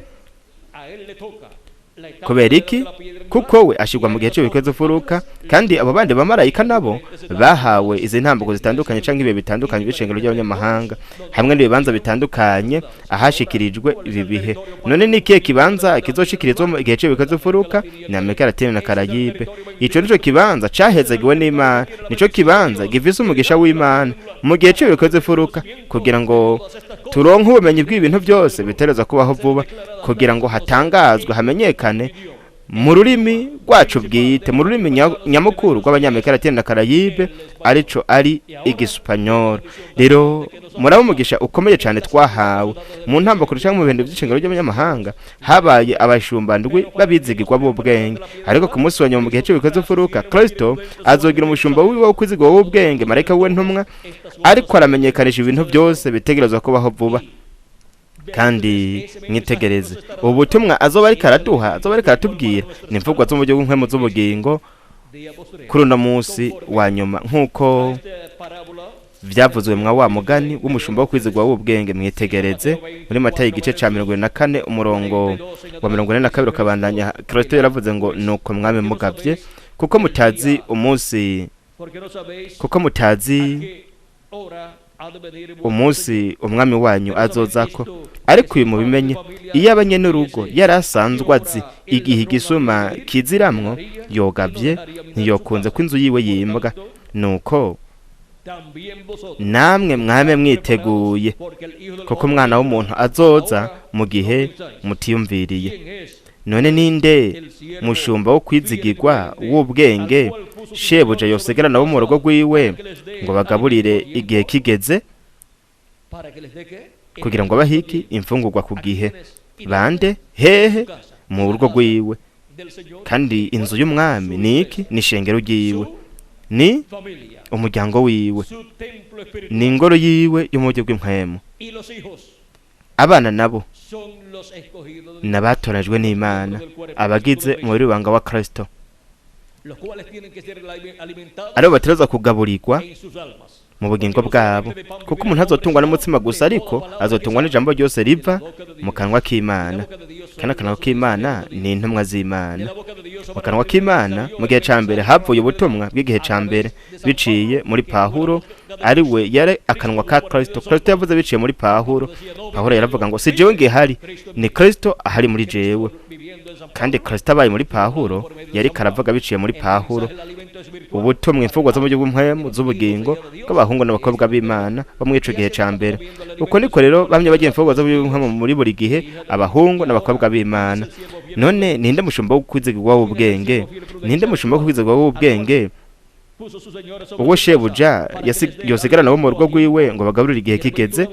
[SPEAKER 2] Kubera iki? Kuko we ashirwa mu gihe c'ibikoze furuka, kandi abo bandi bamarayika nabo bahawe izi ntambuko zitandukanye canke ibihe bitandukanye b'ishengero ry'abanyamahanga, hamwe n'ibibanza bitandukanye ahashikirijwe ibi bihe. None ni ikihe kibanza kizoshikirizwa mu gihe c'ibikoze furuka? Ni Amerika Latine na Karayibe. Ico nico kibanza cahezagiwe n'Imana, nico kibanza gifise umugisha w'Imana mu gihe c'ibikoze furuka, kugira ngo turonke ubumenyi bw'ibintu byose bitereza kubaho vuba, kugira ngo hatangazwe, hamenyekane mu rurimi rwacu bwite, mu rurimi nyamukuru rw'Abanyamerika Latine na Karayibe, arico ari igisupanyoro. Rero muraba umugisha ukomeye cyane twahawe mu ntambukuru cyangwa mu bintu by'ishengero ry'abanyamahanga. Habaye abashumba ndwi babizigirwa b'ubwenge, ariko ku munsi wa nyuma, mu gihe c'ibikoze imfuruka, Kristo azogira umushumba wiwe wo kwizigirwa w'ubwenge, marayika wiwe ntumwa, ariko aramenyekanisha ibintu byose bitegerezwa kubaho vuba. Kandi mwitegereze ubu butumwa azoba ariko araduha, azoba ariko aratubwira, ni imvugwa zo mu buryo bw'impwemu z'ubugingo kuri uno munsi wa nyuma, nk'uko vyavuzwe mwa wa mugani w'umushumba wo kwizigwa w'ubwenge. Mwitegereze muri Matayo igice ca 74 umurongo wa 42 ukabandanya. Kristo yaravuze ngo nuko mwami mugavye, kuko mutazi umunsi, kuko mutazi umunsi umwami wanyu azozako. Ariko uyu mubimenye, iyo abanyenurugo yari asanzwe azi igihe igisuma kiziramwo, yogavye, ntiyokunze ko inzu yiwe yimbwa. Nuko namwe mwame mwiteguye, kuko umwana w'umuntu azoza mu gihe mutiyumviriye. None ninde mushumba wo kwizigirwa w'ubwenge, shebuja yosigara nabo mu rugo rwiwe ngo bagaburire igihe kigeze, kugira ngo bahiki imfungurwa ku gihe? Bande? Hehe? Mu rugo rwiwe. Kandi inzu y'umwami ni iki? Ni ishengero ryiwe, ni umuryango wiwe, ni ingoro yiwe yo mu buryo bw'impwemu. Abana nabo n'abatoranyijwe n'Imana, abagize umubiri w'ibanga wa Kristo, aribo bategerezwa kugaburirwa mu bugingo bwabo, kuko umuntu azotungwa n'umutsima gusa, ariko azotungwa n'ijambo ryose riva mu kanwa k'Imana. Kandi akanwa k'Imana ni intumwa z'Imana. Mu kanwa k'Imana mu gihe ca mbere havuye ubutumwa bw'igihe ca mbere biciye muri Pahuro, ari we yari akanwa ka Kristo. Kristo yavuze biciye muri Pahuro. Pahuro yaravuga ngo si jewe ngihari, ni Kristo ahari muri jewe. Kandi Kristo abaye muri Pahuro, yari karavuga biciye muri Pahuro ubutumwa, imfungwa zo mu buryo bw'impwemu z'ubugingo bw'abahungu n'abakobwa b'Imana bo muri ico gihe ca mbere. Uko niko rero bamye bagira imfungwa zo mu buryo bw'impwemu muri buri gihe, abahungu n'abakobwa b'Imana. None ninde mushumba wo kwizigirwa w'ubwenge? Ninde mushumba wo kwizigirwa w'ubwenge, uwo shebuja yosigara nabo mu rugo rwiwe ngo bagaburire igihe kigeze?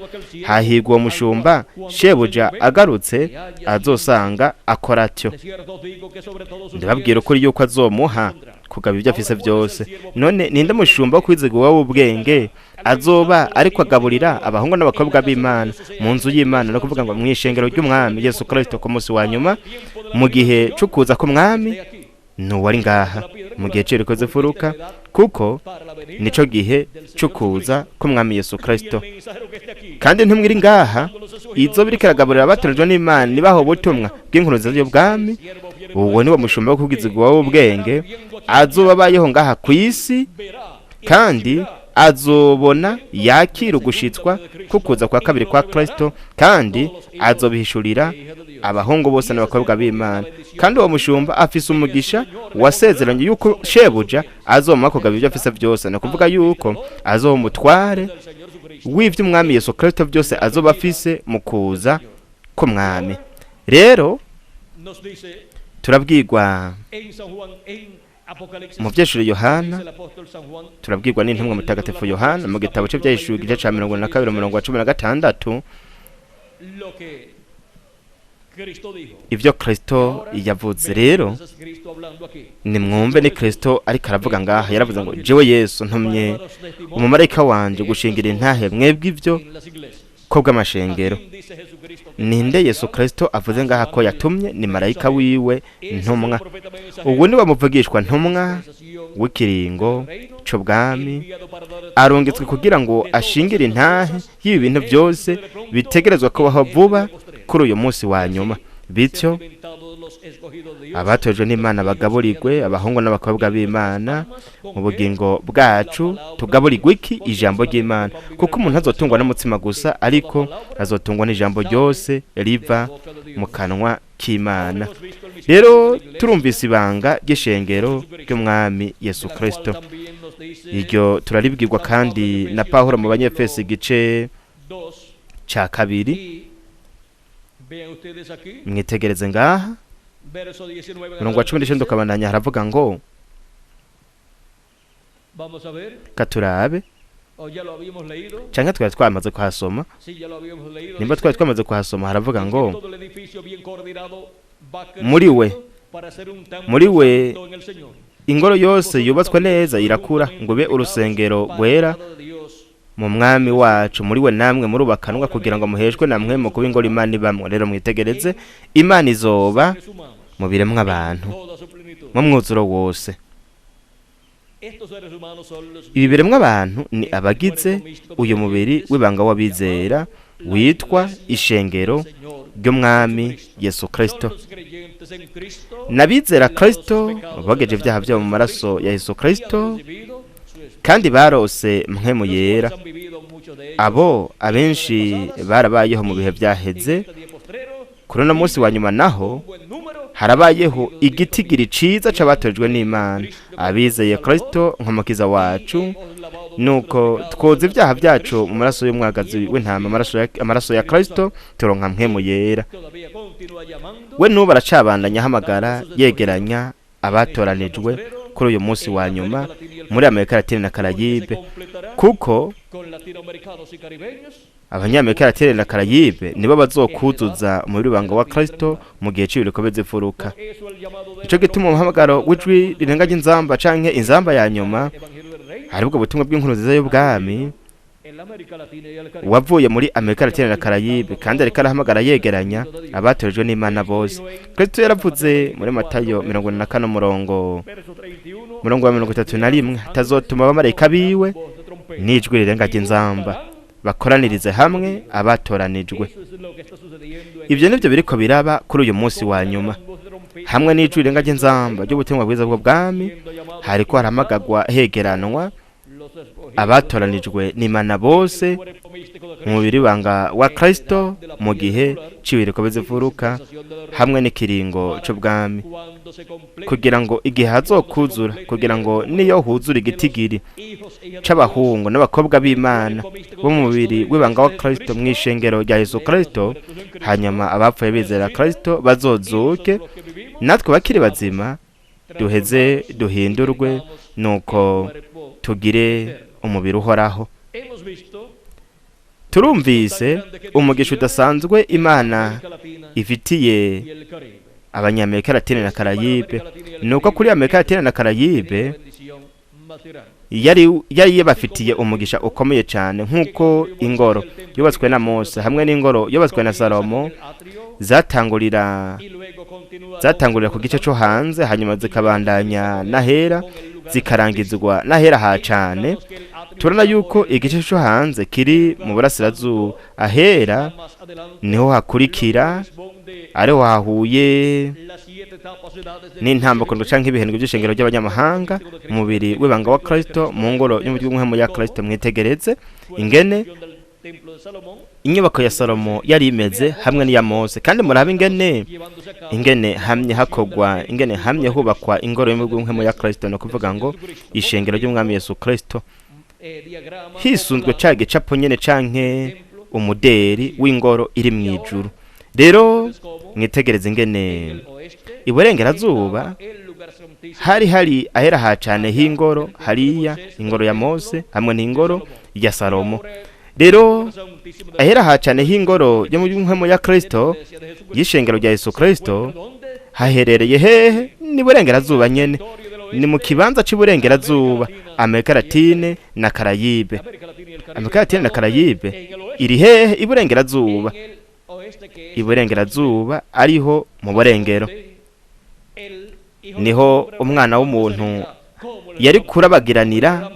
[SPEAKER 2] Hahigwa uwo mushumba, shebuja agarutse azosanga akora atyo. Ndababwira ukuri yuko azomuha kugaba ibyo afise byose. None ninde mushumba wo kwizigirwa w'ubwenge azoba ariko agaburira abahungu n'abakobwa b'Imana mu nzu y'Imana, no kuvuga ngo mu ishengero ry'umwami Yesu Kristo ku munsi wa nyuma, mu gihe c'ukuza k'umwami? Nuwari ngaha mu gihe c'irikoze furuka. Kuko nico gihe cyo kuza k'umwami Yesu Kristo. Kandi ntumwiri ngaha izo biriko iragaburira abatoranijwe n'Imana nibaho ubutumwa bw'inkuru nziza y'ubwami. Uwo ni wo mushumba wo kubwizigwa w'ubwenge azoba abayeho ngaha ku isi, kandi azobona yakira ugushitswa kukuza kwa kabiri kwa Kristo, kandi azobihishurira abahungu bose n'abakobwa b'Imana. Kandi uwo mushumba afise umugisha wasezeranye yuko shebuja azomuha kugaba ibyo afise byose, ni ukuvuga yuko azoba umutware w'ivy'umwami Yesu Kristo byose azoba afise mu kuza k'umwami. Rero turabwirwa mu vyeshuri Yohana, turabwirwa n'intumwa mutagatifu Yohana mu gitabo cye vyahishuriwe igice ca 42 umurongo wa 16 ivyo Kristo yavuze. Rero nimwumve, ni Kristo ariko aravuga ngaha. Yaravuze ngo: "Jewe Yesu ntumye umumarayika wanje gushingira intahe mwebwe ivyo ko bw'amashengero." Ninde Yesu Kristo avuze ngaha ko yatumye? Ni marayika wiwe ntumwa. Ubu ni bamuvugishwa ntumwa w'ikiringo c'ubwami, arungitswe kugira ngo ashingire intahe y'ibi bintu byose bitegerezwa kubaho vuba kuri uyu munsi wa nyuma, bityo abatojwe n'Imana bagaburirwe, abahungu n'abakobwa b'Imana mu bugingo bwacu tugaburirwe iki? Ijambo ry'Imana. Kuko umuntu azotungwa n'umutsima gusa, ariko azotungwa n'ijambo ryose riva mu kanwa k'Imana. Rero turumvise ibanga ry'ishengero ry'umwami Yesu Kristo. Iryo turaribwirwa kandi na Pawulo mu Banyefesi igice ca 2. Mwitegereze ngaha murongo wa 19 ukabandanya, haravuga ngo, katurabe, canke twari twamaze kuhasoma? Nimba twari twamaze kuhasoma, haravuga ngo: Muri we ingoro yose yubatswe neza irakura ngo ibe urusengero rwera mu mwami wacu. Muri we namwe murubakanwa kugira ngo muheshwe namwe mu kuba ingoro Imana ibamwo." Rero mwitegereze, Imana izoba mu biremwa abantu mu mwuzuro wose. Ibi biremwa abantu ni abagize uyu mubiri w'ibanga w'abizera witwa ishengero ry'umwami Yesu Kristo. N'abizera Kristo bogeje ibyaha byabo mu maraso ya Yesu Kristo kandi barose mpwemu yera. Abo abenshi barabayeho mu bihe byaheze. Kuri uno munsi wa nyuma naho harabayeho igitigiri ciza c'abatojwe n'Imana, abizeye Kristo nk'umukiza wacu, nuko twoza ibyaha byacu mu maraso y'umwagazi w'intama, amaraso ya Kristo, turonka mpwemu yera. We n'ubu aracabandanya ahamagara, yegeranya abatoranijwe kuri uyu munsi wa nyuma muri Amerika Latine na Karayibe, kuko abanyamerika Latine na Karayibe nibo bazokuzuza umubiri w'ibanga wa Kristo mu gihe c'ibiriko bizifuruka. Ico gituma umuhamagaro w'ijwi rirenga ry'inzamba canke inzamba ya nyuma, haribwo butumwa bw'inkuru nziza y'ubwami, wavuye muri Amerika Latine na Karayibe, kandi ariko arahamagara yegeranya abatorejwe n'Imana bose. Kristo yaravuze muri Matayo 44 murongo wa 31: "Tazotuma abamarayika biwe n'ijwi rirenga ry'inzamba, bakoranirize hamwe abatoranijwe." Ibyo nibyo biriko biraba kuri uyu munsi wa nyuma. Hamwe n'ijwi rirenga ry'inzamba ry'ubutumwa bwiza bw'ubwami, hariko haramagagwa hegeranwa abatoranijwe n'Imana bose mu mubiri w'ibanga wa Kristo mu gihe c'ibiriko bizivuruka hamwe n'ikiringo c'ubwami, kugira ngo igihe hazokuzura, kugira ngo niyo huzura igitigiri c'abahungu n'abakobwa b'Imana bo mu mubiri w'ibanga wa Kristo mw'ishengero rya Yesu Kristo, hanyuma abapfuye bizera Kristo bazozuke, natwe bakiri bazima duheze duhindurwe, nuko tugire umubiri uhoraho. Turumvise umugisha udasanzwe Imana ifitiye abanyamerika Latine na Karayibe, nuko kuri Amerika Latine na Karayibe Yari yabafitiye umugisha ukomeye cyane, nk'uko ingoro yubatswe na Mose hamwe n'ingoro yubatswe na Salomo zatangurira ku gice cyo hanze, hanyuma zikabandanya n'ahera, zikarangizwa n'ahera ha cane. Turabona yuko igice cyo hanze kiri mu burasirazuba, ahera niho hakurikira, ariho hahuye n'intambako canke ibihendwe by'ishengero ry'abanyamahanga, umubiri w'ibanga wa Kristo mu ngoro y'umurwi ya Kristo. Mwitegereze ingene inyubako ya Salomo yari imeze hamwe n'iya Mose, kandi murabe ingene hamye hakogwa, ingene hamye hubakwa ingoro y'umurwi ya Kristo, no kuvuga ngo ishengero ry'umwami Yesu Kristo, hisunzwe ca gicapo nyene canke umuderi w'ingoro iri mu ijuru. Rero mwitegereze ingene iburengerazuba hari ahera ha cane h'ingoro, hariya ingoro ya Mose hamwe n'ingoro ya Salomo. Rero ahera ha cane h'ingoro yo mu nkemo ya Kristo, y'ishengero rya Yesu Kristo, haherereye hehe? Ni burengerazuba nyene, ni mu kibanza cy'iburengerazuba, Amerika Latine na Karayibe. Amerika Latine na Karayibe iri hehe? Iburengerazuba. Iburengerazuba ariho mu burengero, niho umwana w'umuntu yari kurabagiranira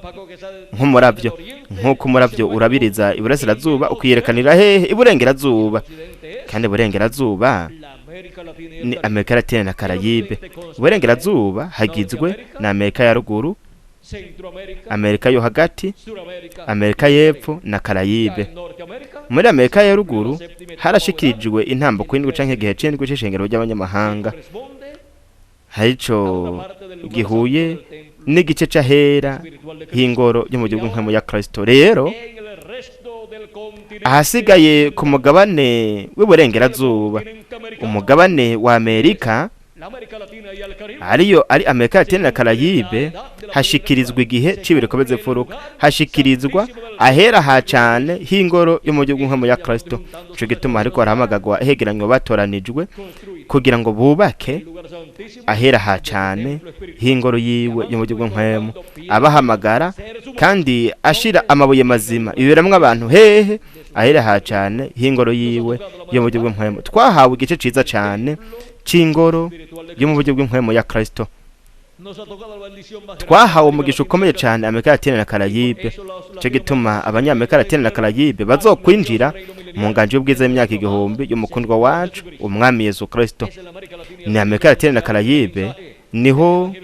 [SPEAKER 2] nk'umuravyo, nk'uko umuravyo urabiriza iburasirazuba ukiyerekanira hehe? Iburengerazuba. Kandi iburengerazuba ni Amerika Latine na Karayibe. Iburengerazuba hagizwe na Amerika ya ruguru, Amerika yo hagati, Amerika y'epfo na Karayibe. Muri Amerika ya ruguru harashikirijwe intambuko y'indwi canke igihe c'indwi c'ishengero ry'abanyamahanga, harico gihuye n'igice c'ahera h'ingoro yo mu gihugu nkemu ya Kristo. Rero ahasigaye ku mugabane w'iburengerazuba, umugabane wa Amerika, ariyo ari Amerika Latine na Karayibe, hashikirizwa igihe c'ibirekomeze mfuruka, hashikirizwa ahera ha cane h'ingoro yo mu gihugu nkemu ya Kristo. Ico gituma hariko harahamagagwa hegeranywa batoranijwe kugira ngo bubake ahera ha cane h'ingoro yiwe yo mu gihugu nkemu, abahamagara kandi ashira amabuye mazima iberamwo abantu hehe? Ahera ha cane h'ingoro yiwe yo mu gihugu nkemu. Twahawe igice ciza cane c'ingoro yo mu buryo bw'impwemu ya Kristo. Twahawe umugisha ukomeye cyane Amerika Latine na Karayibe. Ico gituma abanyamerika Latine na Karayibe bazokwinjira mu nganje y'ubwiza y'imyaka 1000 y'umukundwa wacu umwami Yesu Kristo. Ni Amerika Latine na Karayibe niho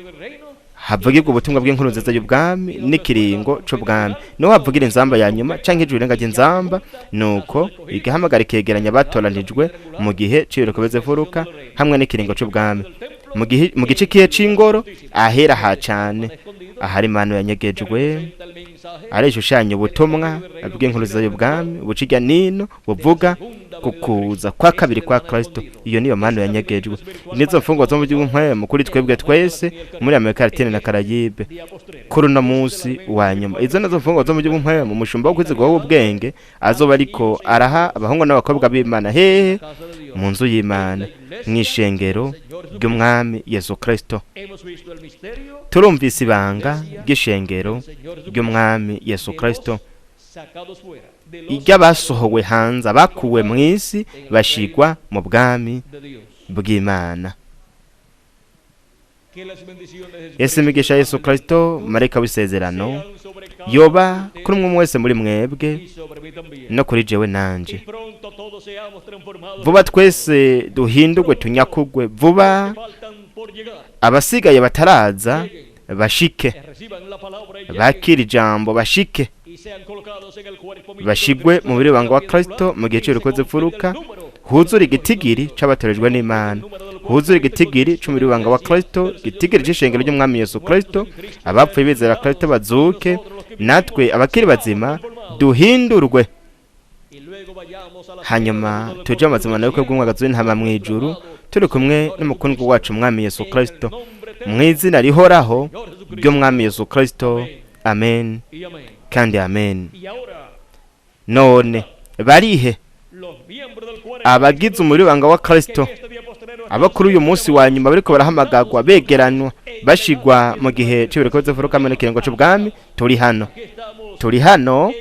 [SPEAKER 2] havugirwa ubutumwa bw'inkuru nziza y'ubwami n'ikiringo c'ubwami, niho havugira inzamba ya nyuma canke ijwi rirenga ry'inzamba, nuko igahamagara ikegeranya batoranijwe mu gihe c'ibirokobeze mfuruka hamwe n'ikiringo c'ubwami. Mu gice kihe c'ingoro ahera ha cane ahari imano yanyegejwe, arishushanya ubutumwa bw'inkuru nziza y'ubwami buciga nino buvuga kukuza kwa kabiri kwa Kristo. Iyo niyo mano yanyegejwe, nizo mfungwa zo mu gihugu nk'ayo kuri twebwe twese muri Amerika Latine na Karayibe kuri uno munsi wa nyuma. Izo nazo mfungwa zo mu gihugu nk'ayo mu mushumba wo kwizigwa w'ubwenge azoba ariko araha abahungu n'abakobwa b'Imana hehe? Mu nzu y'Imana, mw'ishengero ry'umwami Yesu Kristo. Turumvise ibanga ry'ishengero ry'umwami Yesu Kristo ry'abasohowe hanze, abakuwe mu isi bashigwa mu bwami bw'Imana. Ese imigisha Yesu Kristo marayika w'isezerano yoba kuri umwe wese muri mwebwe no kuri jewe nanje. Vuba twese duhindurwe tunyakugwe, vuba abasigaye bataraza bashike, bakira ijambo bashike, bashigwe mu mubiri wanga wa Kristo mu gihe c'ibirikoze mfuruka, huzure igitigiri c'abatorejwe n'Imana, huzure igitigiri c'umubiri wanga wa Kristo, igitigiri c'ishengero ry'umwami Yesu Kristo. Abapfuye bizera Kristo bazuke, natwe abakiri bazima duhindurwe, hanyuma tuje amazima y'ubukwe bw'umwagazi w'intama mw'ijuru, turi kumwe n'umukundwa wacu umwami Yesu Kristo, mu izina rihoraho ry'umwami Yesu Kristo. Amen kandi amen. None barihe abagize umuribanga wa Kristo Abo kuri uyu munsi wa nyuma bariko barahamagagwa, begeranwa, bashigwa mu gihe cy'ibiriko by'imfuruka hamwe n'ikiringo c'ubwami. Turi hano, turi hano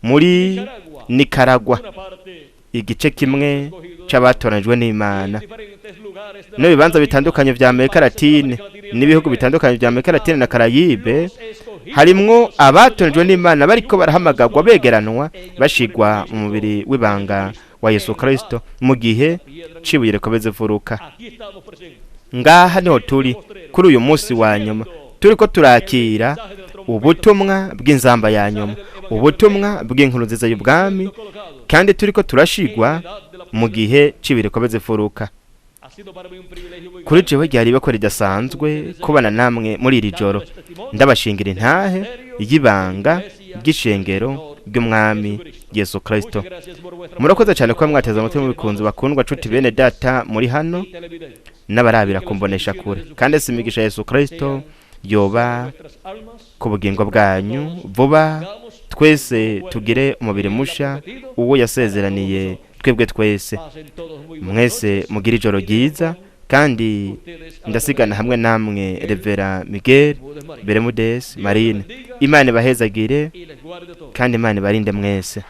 [SPEAKER 2] muri Nicaragua, igice kimwe c'abatoranijwe n'Imana, n'ibibanza bitandukanye vya Amerika Latine n'ibihugu bitandukanye vya Amerika Latine na Karayibe. Harimwo abatoranijwe n'Imana bariko barahamagagwa, begeranwa, bashigwa mu mubiri w'ibanga wa Yesu Kristo mu gihe cibuye rikomeza imfuruka. Ngaha niho turi kuri uyu munsi wa nyuma, turiko turakira ubutumwa bw'inzamba ya nyuma, ubutumwa bw'inkuru nziza y'ubwami, kandi turiko turashigwa mu gihe cibuye rikomeza imfuruka. Kuri jewe ryari ibakwe ridasanzwe kubana namwe muri iri joro, ndabashingira intahe y'ibanga ry'ishengero ry'umwami Yesu Kristo. Murakoze cyane kuba mwateze amatwi mubikunze, bakundwa cuti bene data muri hano n'abarabira kumbonesha kure. Kandi si imigisha Yesu Kristo yoba ku bugingo bwanyu. Vuba twese tugire umubiri musha uwo yasezeraniye twebwe twese. Mwese mugire ijoro ryiza, kandi ndasigana hamwe namwe Revera Miguel Bermudez Marine. Imana ibahezagire kandi Imana ibarinde mwese.